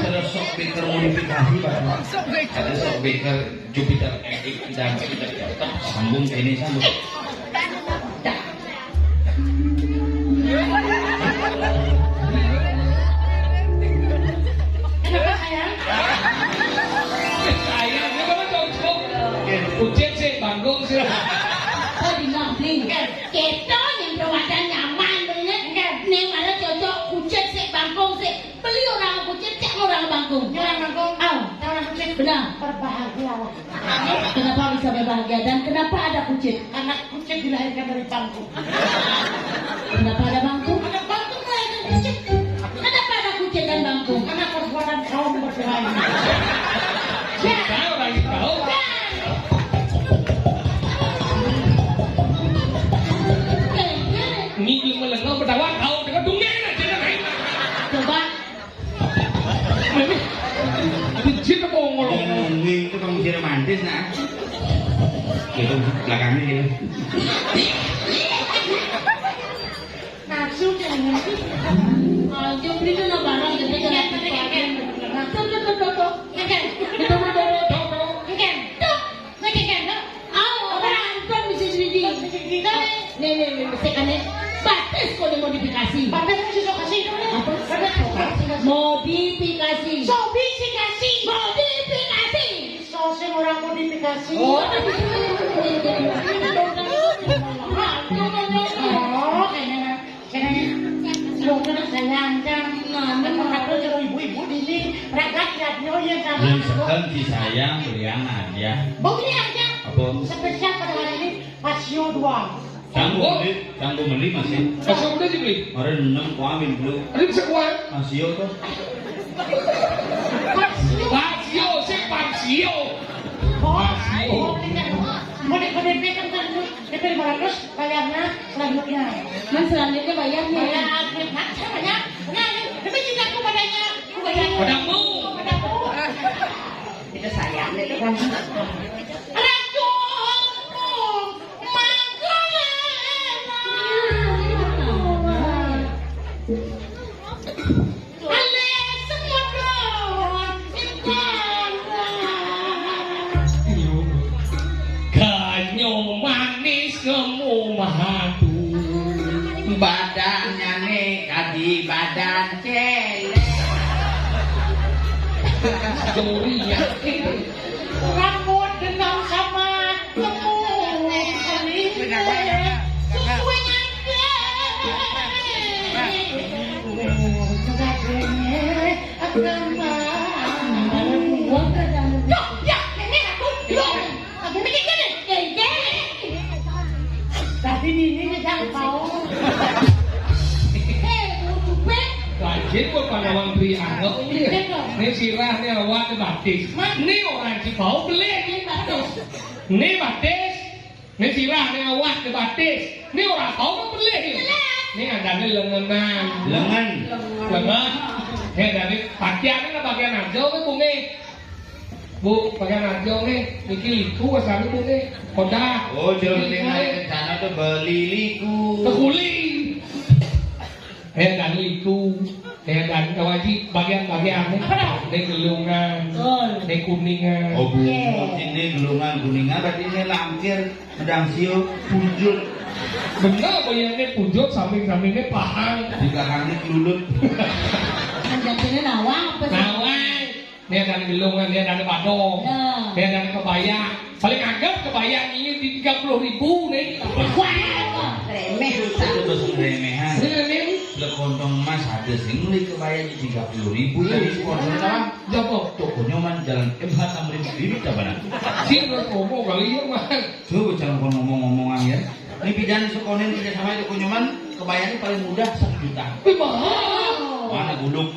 Terus sok beker modifikasi, Pak. Ada sok beker Jupiter X X dan Jupiter tetap sambung ke ini sambung. Kucit sik, bangkung sik. Kok dingabling? Kita yang berwadah nyaman banget. Ning malah cocok kucit sik, bangkung sik. Beli orang kucit, cek orang bangkung. Orang bangkung. Ah. Orang kucit. Benar. Berbahagialah. Kenapa bisa berbahagia dan kenapa ada kucit? Anak kucit dilahirkan dari bangkung. Kenapa ada bangkung? Anak bangkung melahirkan kucit. Kenapa ada kucit dan bangkung? Karena perbuatan kaum berkelahi. Ya. Tahu lagi tahu. Ini belum melengah bertawa kau dengan dongeng aja nih. Coba. Ini jin apa ngolong? Ini itu kamu sih romantis nah. Itu belakangnya gitu. Nafsu kan. Aja beli tuh barang gitu. Tuh, tuh, tuh, tuh, tuh. Itu betul, tuh, tuh. Tuh. Ngecek kan, no? Ayo, orang nonton bisa jadi. Bisa jadi. Nih, nih, nih, mesti kan nih. Batis kok dimodifikasi. Batis kan bisa kasih. Apa? Batis kasih. Modifikasi. Sobifikasi. Modifikasi. Sosin orang modifikasi. Oh, tapi itu. Oh, kayaknya. Kene, lo kan sayang kan. Nah, aku jero ibu-ibu dini, ragat ya, yo ya sama. Yang sekan disayang beriangan ya. Bau beli aja. Apa? Spesial pada hari ini, Pasio dua. Canggu beli, canggu beli masih. Pasio udah dibeli. Kemarin enam kuamin dulu. Ada bisa kuat. Masih yo tuh. Pasio. Pasio, si Pasio. Oh, Pasio. Oh, bener. Mau di, mau di, kan, kan, D P lima ratus, bayarnya selanjutnya. Mas, selanjutnya bayarnya. Bayar, bayar, bayar. Nah, ini, ini cintaku padanya. Aku bayar. Padamu. Padamu. Kita sayang, itu kan. Racunku, mangkana. Ganyo manis ngemu madu. Badannya nih kadi badan celek. Durian. Rambut denau sama. Tapi ini jangan tahu. Rajin kok panawang prianget. Ini sirah, ini awak, ini batis. Ini orang Cibau beli ini batis. Ini batis. Ini sirah, ini awak, ini batis. Ini orang tahu kan beli ini. Ini ada ini lengenan. Lengan. Lengan. Ini ada ini pakaian, ini bagian aja, ini bunga. Bu, pakaian aja nih, niki liku asale Bu nih. Kodah. Oh, jero ning rencana tuh beli liku. Tekuli. Eh, dan liku. Eh, dan kawaji bagian-bagian nih. Apa dah? Nih gelungan. Betul. Nih kuningan. Oh, Bu, ini gelungan kuningan berarti ini langkir, medang sio, punjut. Bener apa ya ini punjut samping-sampingnya pahang. Di belakangnya kelulut. Anjangnya nawang apa sih? Nawang. Ini ada gelungan, ini ada badong, ini ada kebaya. Paling anggap kebaya ini di tiga puluh ribu nih. Wah, remeh. Itu terus remehan. Ini remeh. Lekontong emas ada sing beli kebaya di tiga puluh ribu, jadi sponsor apa? Jawab. Toko Nyoman, Jalan M H enam ribu, bibit apa? Sih, terus ngomong kali ya, Mas. Coba jangan ngomong-ngomongan ya. Ini pidan sekonen kerja sama itu kunjungan kebayarnya paling mudah satu juta. Wih, mahal. Mana gulung?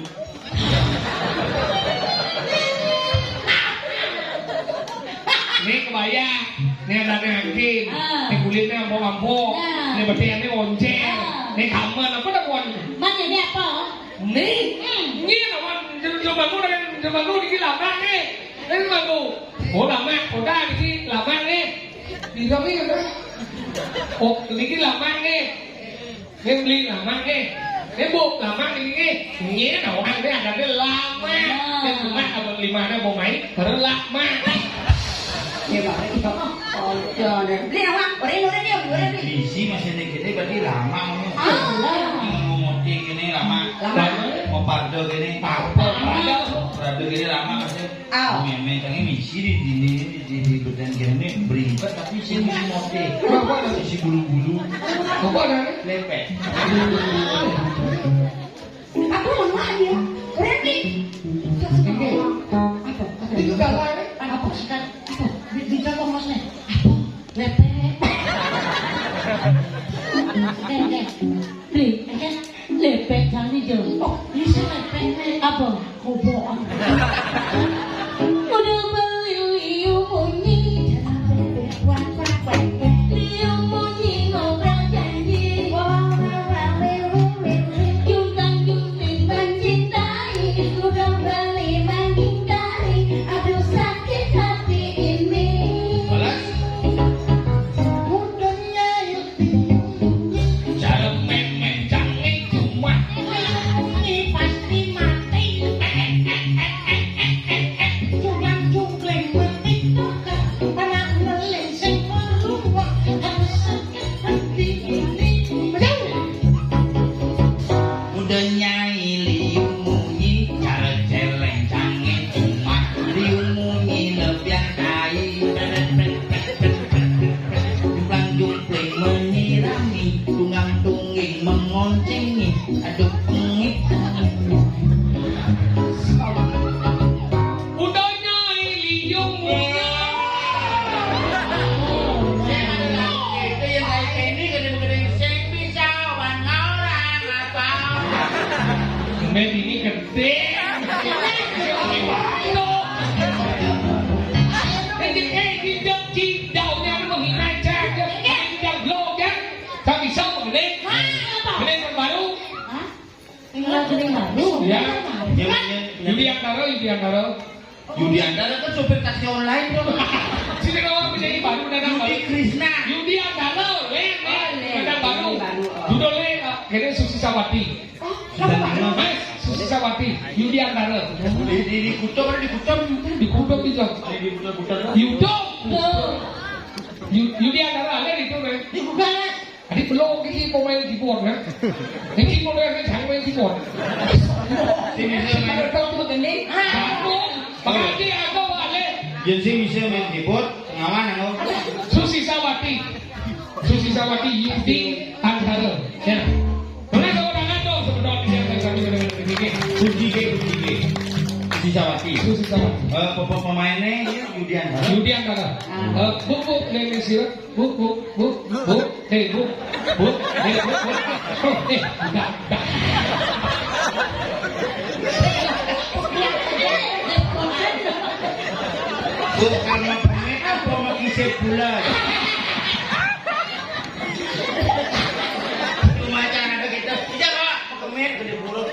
Ini kebaya, ini ada angkin, ini kulitnya ampo-ampo, ini berarti ini oncel, ini kamen apa dah kawan? Mana ini apa? Ini, ini kawan, coba aku dengan coba aku dikit lama nih, ini aku, oh lama, udah dikit lama nih. Di kami kan? Oh, niki lamang nih. Nih beli lamang nih. Nih Bu, lamang ini nih. Ini orang nih ada nih lamang. Nih cuma abang lima ada mau main, baru lamang. Ya, Pak, ini apa? Oh, ya, deh. Beli lamang, udah, udah, udah, udah. Isi masih nih gini, berarti lamang nih. Ah. Ini mau moting ini lamang. Lamang. Mau pardo gini. Pardo. Pardo. Tapi kene lama, Mas. Aw. Memang cangé misi di dini, di, di badan kene berimpet, tapi sing misi motif. Apa ada isi bulu-bulu? Apa ada? Lepek. Aku mau nanya, Randy. Apa? Apa? Itu gambarnya apa? Apa? Di, di jatuh, Mas, nih. Apa? Lepek. Eh, eh. Beli, eh, kan? Lepek jani, Jo. Oh, bisa lepek, nih. Apa? Kobok. Udah beli liu munyi. Liu munyi ngobrol janji. Juntang junting mencintai. Udah beli menghindari. Aduh, sakit hati ini. Balas. Cara memencangin cuma ini pasti mati. Cuman cungkling mati, anak melingsing merubah, harus sakit hati ini. Betul. Udah nyai liu munyi, cara celeng cangin cuma liu munyi lebihan kai. Jumplang jumpling menyirami, tunggang tungging mengoncingi, aduh pengit. Udah nyai liu munyi. Itu yang kayak ini gede-gede sing bisa wan orang apa? Main ini gede. Ini, eh, ini Cik, daunnya anu menghina aja. Ini daun lo, ya. Tak bisa, gede. Hah, apa? Gede baru. Hah? Tinggal gede baru? Ya. Hah? Yudiantara, Yudiantara. Yudiantara kan supir taksi online tuh. Sini kalau menjadi baru, datang baru. Yudi Krisna. Yudiantara, eh, eh, datang baru. Judulnya, eh, kayaknya Susi Sawati. Oh, Mas, Susi Sawati, Yudiantara. Di, di, di Kucing, ada di Kucing. Di Kucing itu. Di, di Kucing, Kucing. Yudo. Yu-, Yudiantara, ada di itu, Mas. Di Google, Mas. Tadi belum, ini pemain keyboard, ya. Ini keyboard, ya, jangan main keyboard. Sini, sini, main. Kalau kamu begini, ah. Aku, makanya aku, Ale. Yang sih bisa main keyboard, pengaman, aku. Susi Sawati. Susi Sawati, Yudi Antara. Ya. Mana kalau tangan dong, sebetulnya yang saya kami benar-benar begini. Kunci G, kunci G. Susi Sawati. Susi Sawati. Eh, pokok pemainnya Yudi Antara. Yudi Antara. Ah. Eh, Bu, Bu, Nene Sira. Bu, Bu, Bu, Bu. Eh, Bu. Bu, eh, Bu, Bu. Oh, eh, udah, udah. Bu, karena pamit apa mau isi bulan? Cuma cara ada kita. Iya, Pak. Kemit gede buruk.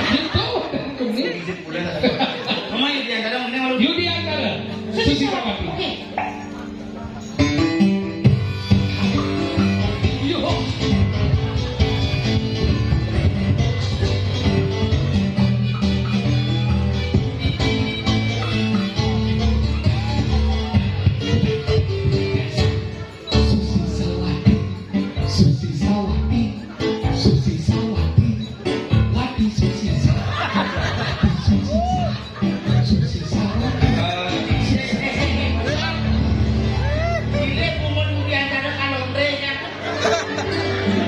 Gitu, kemit. Bisa pulang. Mama Yudi Antara mungkin malu. Yudi Antara. Susi Sawati. Oke. Yo. Susi Sawati, Susi Sawati, Susi Sawati, Wati Susi Sawati, Susi Sawati, Susi Sawati. Pilih pungun di antara kalonde kan.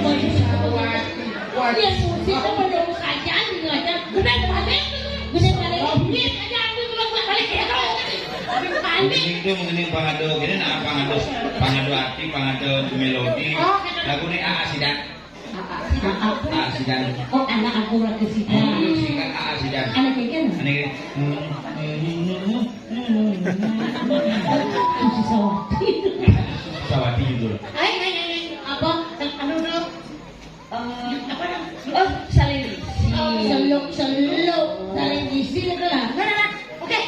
Susi Sawati. Iya, Susi itu menurut kerajaan di kerajaan. Benar balik, benar balik. Iya, aja aku kalau nggak balik ya. Panik. Ini tuh mengenai pangado, gini nah pangado, pangado arti, pangado melodi. Oh, gitu. Lagu ini A A Sidan. A A Sidan. A A Sidan. Oh, anak aku lagi Sidan. Oh, Sidan, A A Sidan. Anak ini kan? Anak ini. Susi Sawati. Sawati gitu loh. Ayo, ayo, ayo. Apa? Anu dulu. Eh, apa namanya? Oh, saling isi. Seluk, seluk, saling isi gitu lah. Mana, mana? Oke.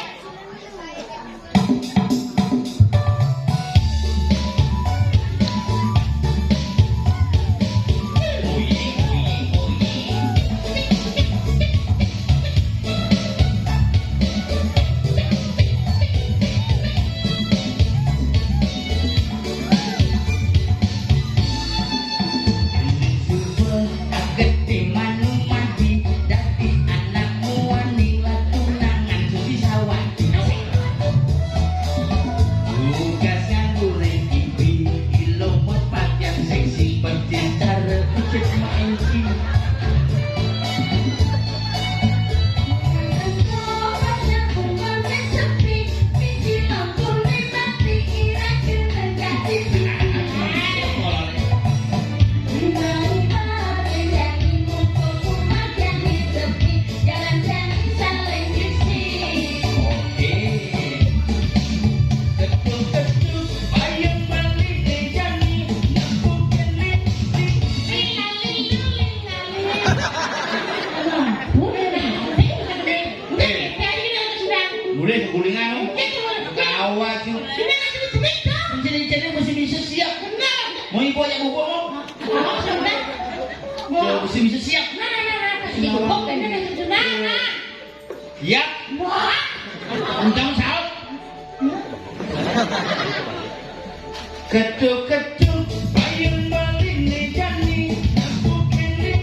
Awak tu. Ini nak kena cerita. Jadi-jadi mesti bisa siap. Benar. Mau ibu yang bubuk mau? Mau sudah. Ya, mesti bisa siap. Nah, nah, nah, nah. Ibu kok kena nak cerita. Nah, nah. Yap. Wah. Uncang saut. Ketuk-ketuk, payung bali ni jani, aku kene.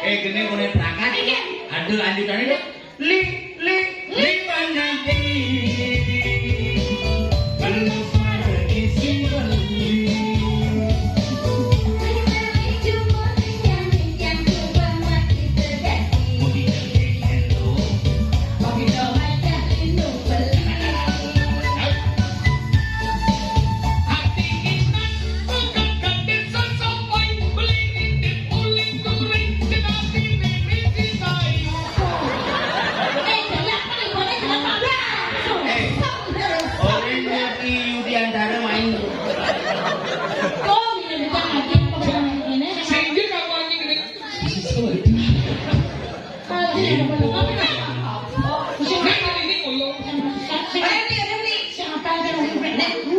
Eh, kene kene perangkat. Ada lanjutannya deh. Li, li, li mana di? Belum pergi sih beli. Eh, orang yang di Yudi Antara main. Sehingga kamu anjing ini.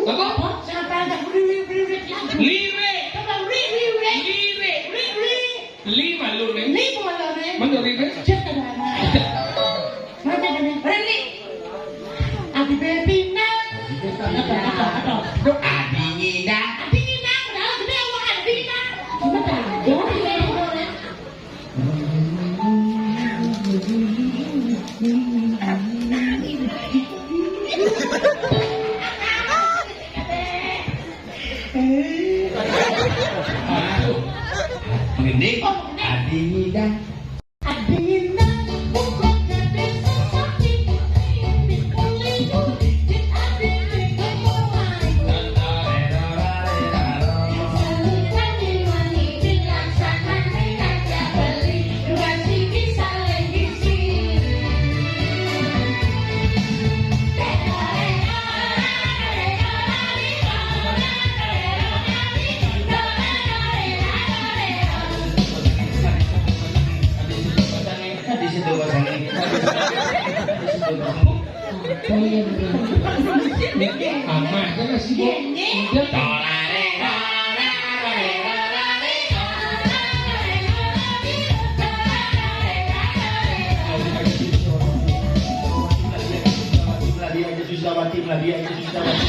Apa? Lire. Lire. Lima lu nih. Li malu nih. Menurut ini. Adi baby na. Apa, apa, apa? Adi Nina. Adi Nina, padahal gede awak Adi Nina. Betul. Ini Adi Nina. Di situ kosong nih. Di situ kosong. Aman, kan masih. Iya, iya. Udah. Susah mati, mati, susah mati.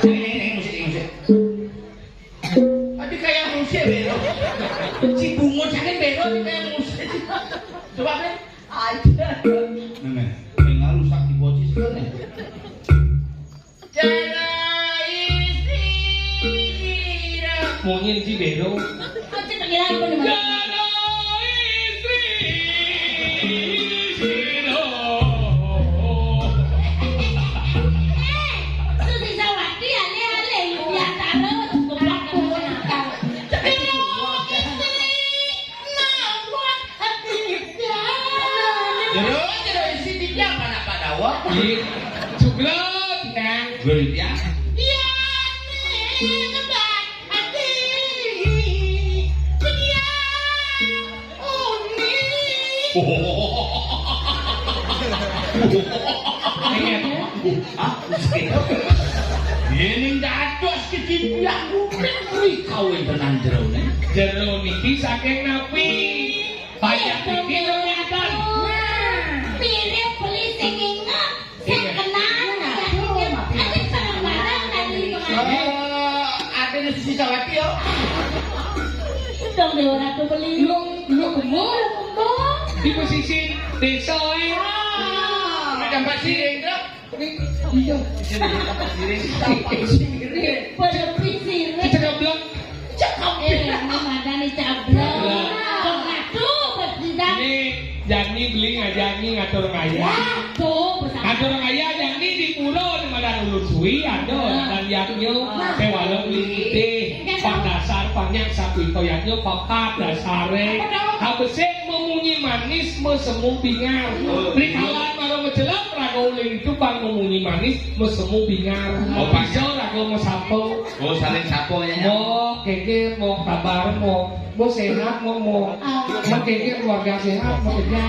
Ini, ini musik, ini musik. Tapi kayak musik, bero. Si bungut sakit, bero, ini kayak musik. Coba, Bre. Aja. Nah, nah. Yang lalu sakti bocil sekali. Cara istri sira. Mungil si bero. Aja pengiran pun. Cara istri sira. Eh, Susi Sawati, ale-ale, ya, taruh, geblak, geblak. Cara istri. Nawang ati dia. Jero, jero isi dia anak Pak Dawa. Iya. Juglo, Kang. Juglo dia. Iya, nih, ngebak ati. Dia uni. Iya, Kang. Hah? Yening dados kecimpiak kuwi kawin tenan jerone. Jero niki saking napi? Payah niki lho, Intan. Nah, mirip beli sing inget, sing kenal, sing inget. Ada barang-barang tadi kemarin. Eh, ada di sisi Sawati, yo. Dong, Dewa Ratu beli. Lu, lu kembung? Kembung. Di pesisir desa, eh. Ah. Ada Mbak Siring, Dok. Iya. Pada pisir. Cekap blok. Cekap. Eh, ini mana nih cablok? Cablok. Kok ngaku, Bos Bidang? Ini Jani beli ngajani ngatur ngaya. Wah, tuh, bersama. Ngatur ngaya Jani di pura di Madan Ulun Suwi ada, nah. Dan yaknya, nah. Tewala beli titih. Enggak tahu. Pak dasar, panjang satu itu yaknya, papat dasare. Apa tahu? Habis memunyi manis, mesemu bingar. Oh. Rikalan marang Jelek raga uling itu bang memunyi manis, mesemu bingar. Oh, pas. Bisa raga mesapo. Oh, saling sapo ya, ya. Mo, geger, mo, kabar, mo. Mo sehat, mo, mo. Mo geger, keluarga sehat, mo kerja.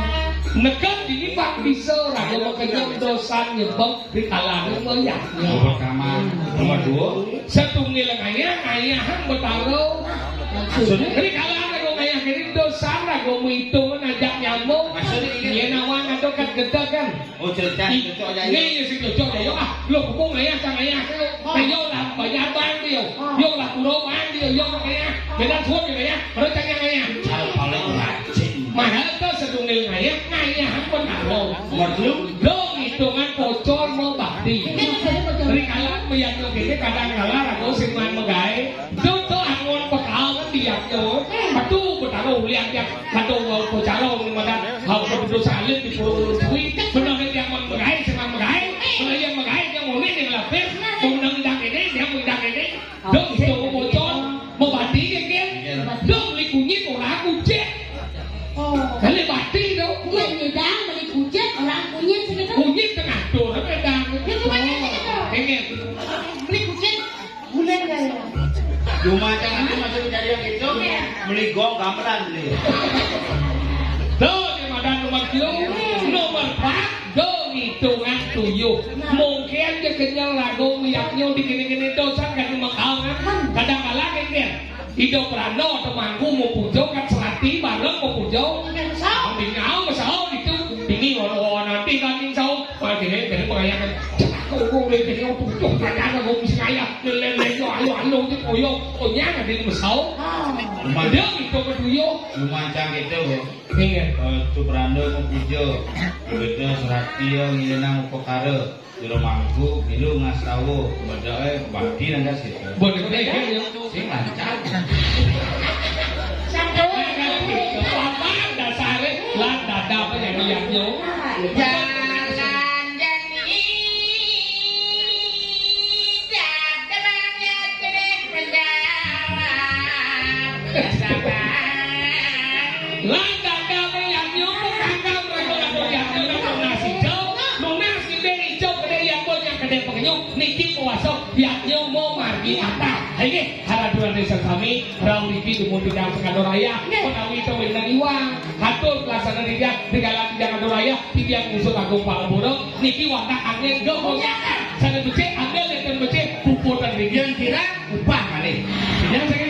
Nekep ini bang bisa raga mekenyem dosan nyebek di kalangan mo ya. Nomor pertama, nomor dua. Setunggil ngayah, ngayahan betaro. Maksudnya? Jadi kalangan raga ngayah ini dosan raga menghitung ajak nyambung. Maksudnya ini? Iya nawan atau kat gedeg kan? Oh, cerita Ih, cocok aja, ini ya. Ya si cocok ya, yo ah, lo kumpul ngayah sang ngayah, lo. Oh. Yo lah, bayar bang dia. Oh. Yo lah, kuro bang dia, yo ngayah. Benar suap ya, ngayah. Baru tanya ngayah. Kalau paling rajin. Mahal tuh sedungil ngayah, ngayah pun tahu. Waduh. Lo hitungan pocol mau bakti. Ini kan saya pocol. Dari kalangan meyakno gini kadang kala ragu sing man megae. Joto angon pekawan di yakno. Metu betaro ulian yak. Kadang mau pocalo ni madan. Hau kedudu salin di purung suwi. Benar ni yang man megae, sing man megae. Kalau yang megae, yang mau ni, yang lapis. Mau nendang ini, yang mau nendang ini. Dong, itu mau pocol. Mau bati, ya, kan? Dong, beli kunyit, orang kucek. Oh. Kali bati, dong. Iya, nyedang, beli kucit, orang kunyit segitu. Kunyit tengah tuh, tapi ada. Ya, cuma kan segitu. Ini. Beli kucit, bulan gaya. Cuma jangan itu masih mencari yang itu. Iya. Beli gong gamelan beli. Tuh, di madan nomor tujuh, nomor empat, dong hitungan tujuh. Nah. Mungkin dia kenyal lagu miyaknya di gini-gini dosa kan mengkal kan. Kadang-kadang kan dia. Ido prano atau mangku mau pujo kan selati bareng mau pujo. Kan sao. Ambil ngau sao itu. Ini walau nanti kan ini sao. Pakai dari pengayangan. Kau boleh jadi orang pujo. Kadang aku mesti kaya. Lele yo ayo ayo itu koyo. Konya ada di mesau. Ah. Dia itu keduyo. Lumancang gitu, Bu. Iya. Eh, Suprando mau pujo. Begitu serati yo ngilinang upakara. Jero mangku, milu ngastawa. Bedake bakti nang gas gitu. Boleh, boleh, boleh. Sing lancar. Sampai kan gitu. Apa dasare? Lan dada apa yang liatnya? Jalan jani. Lan tanggape yang nyumpuk tangkap rego-rego yang nyumpuk nasi jauh, lunas gede ijo gede yang pun yang gede pengenyuk, niki kuasa yang nyumpuk margi kata. Ini haraduan desa kami, rau niki dumun bidang sekador ayah, menawi itu wina iwang, hatur kelasana dijak, digalan dijak kador ayah, tidiang ngusut agung pangapura, niki wadah angin, gak mau nyakan, sana becik, ambil dan becik, puputan niki. Yang kira, upah kali. Yang saya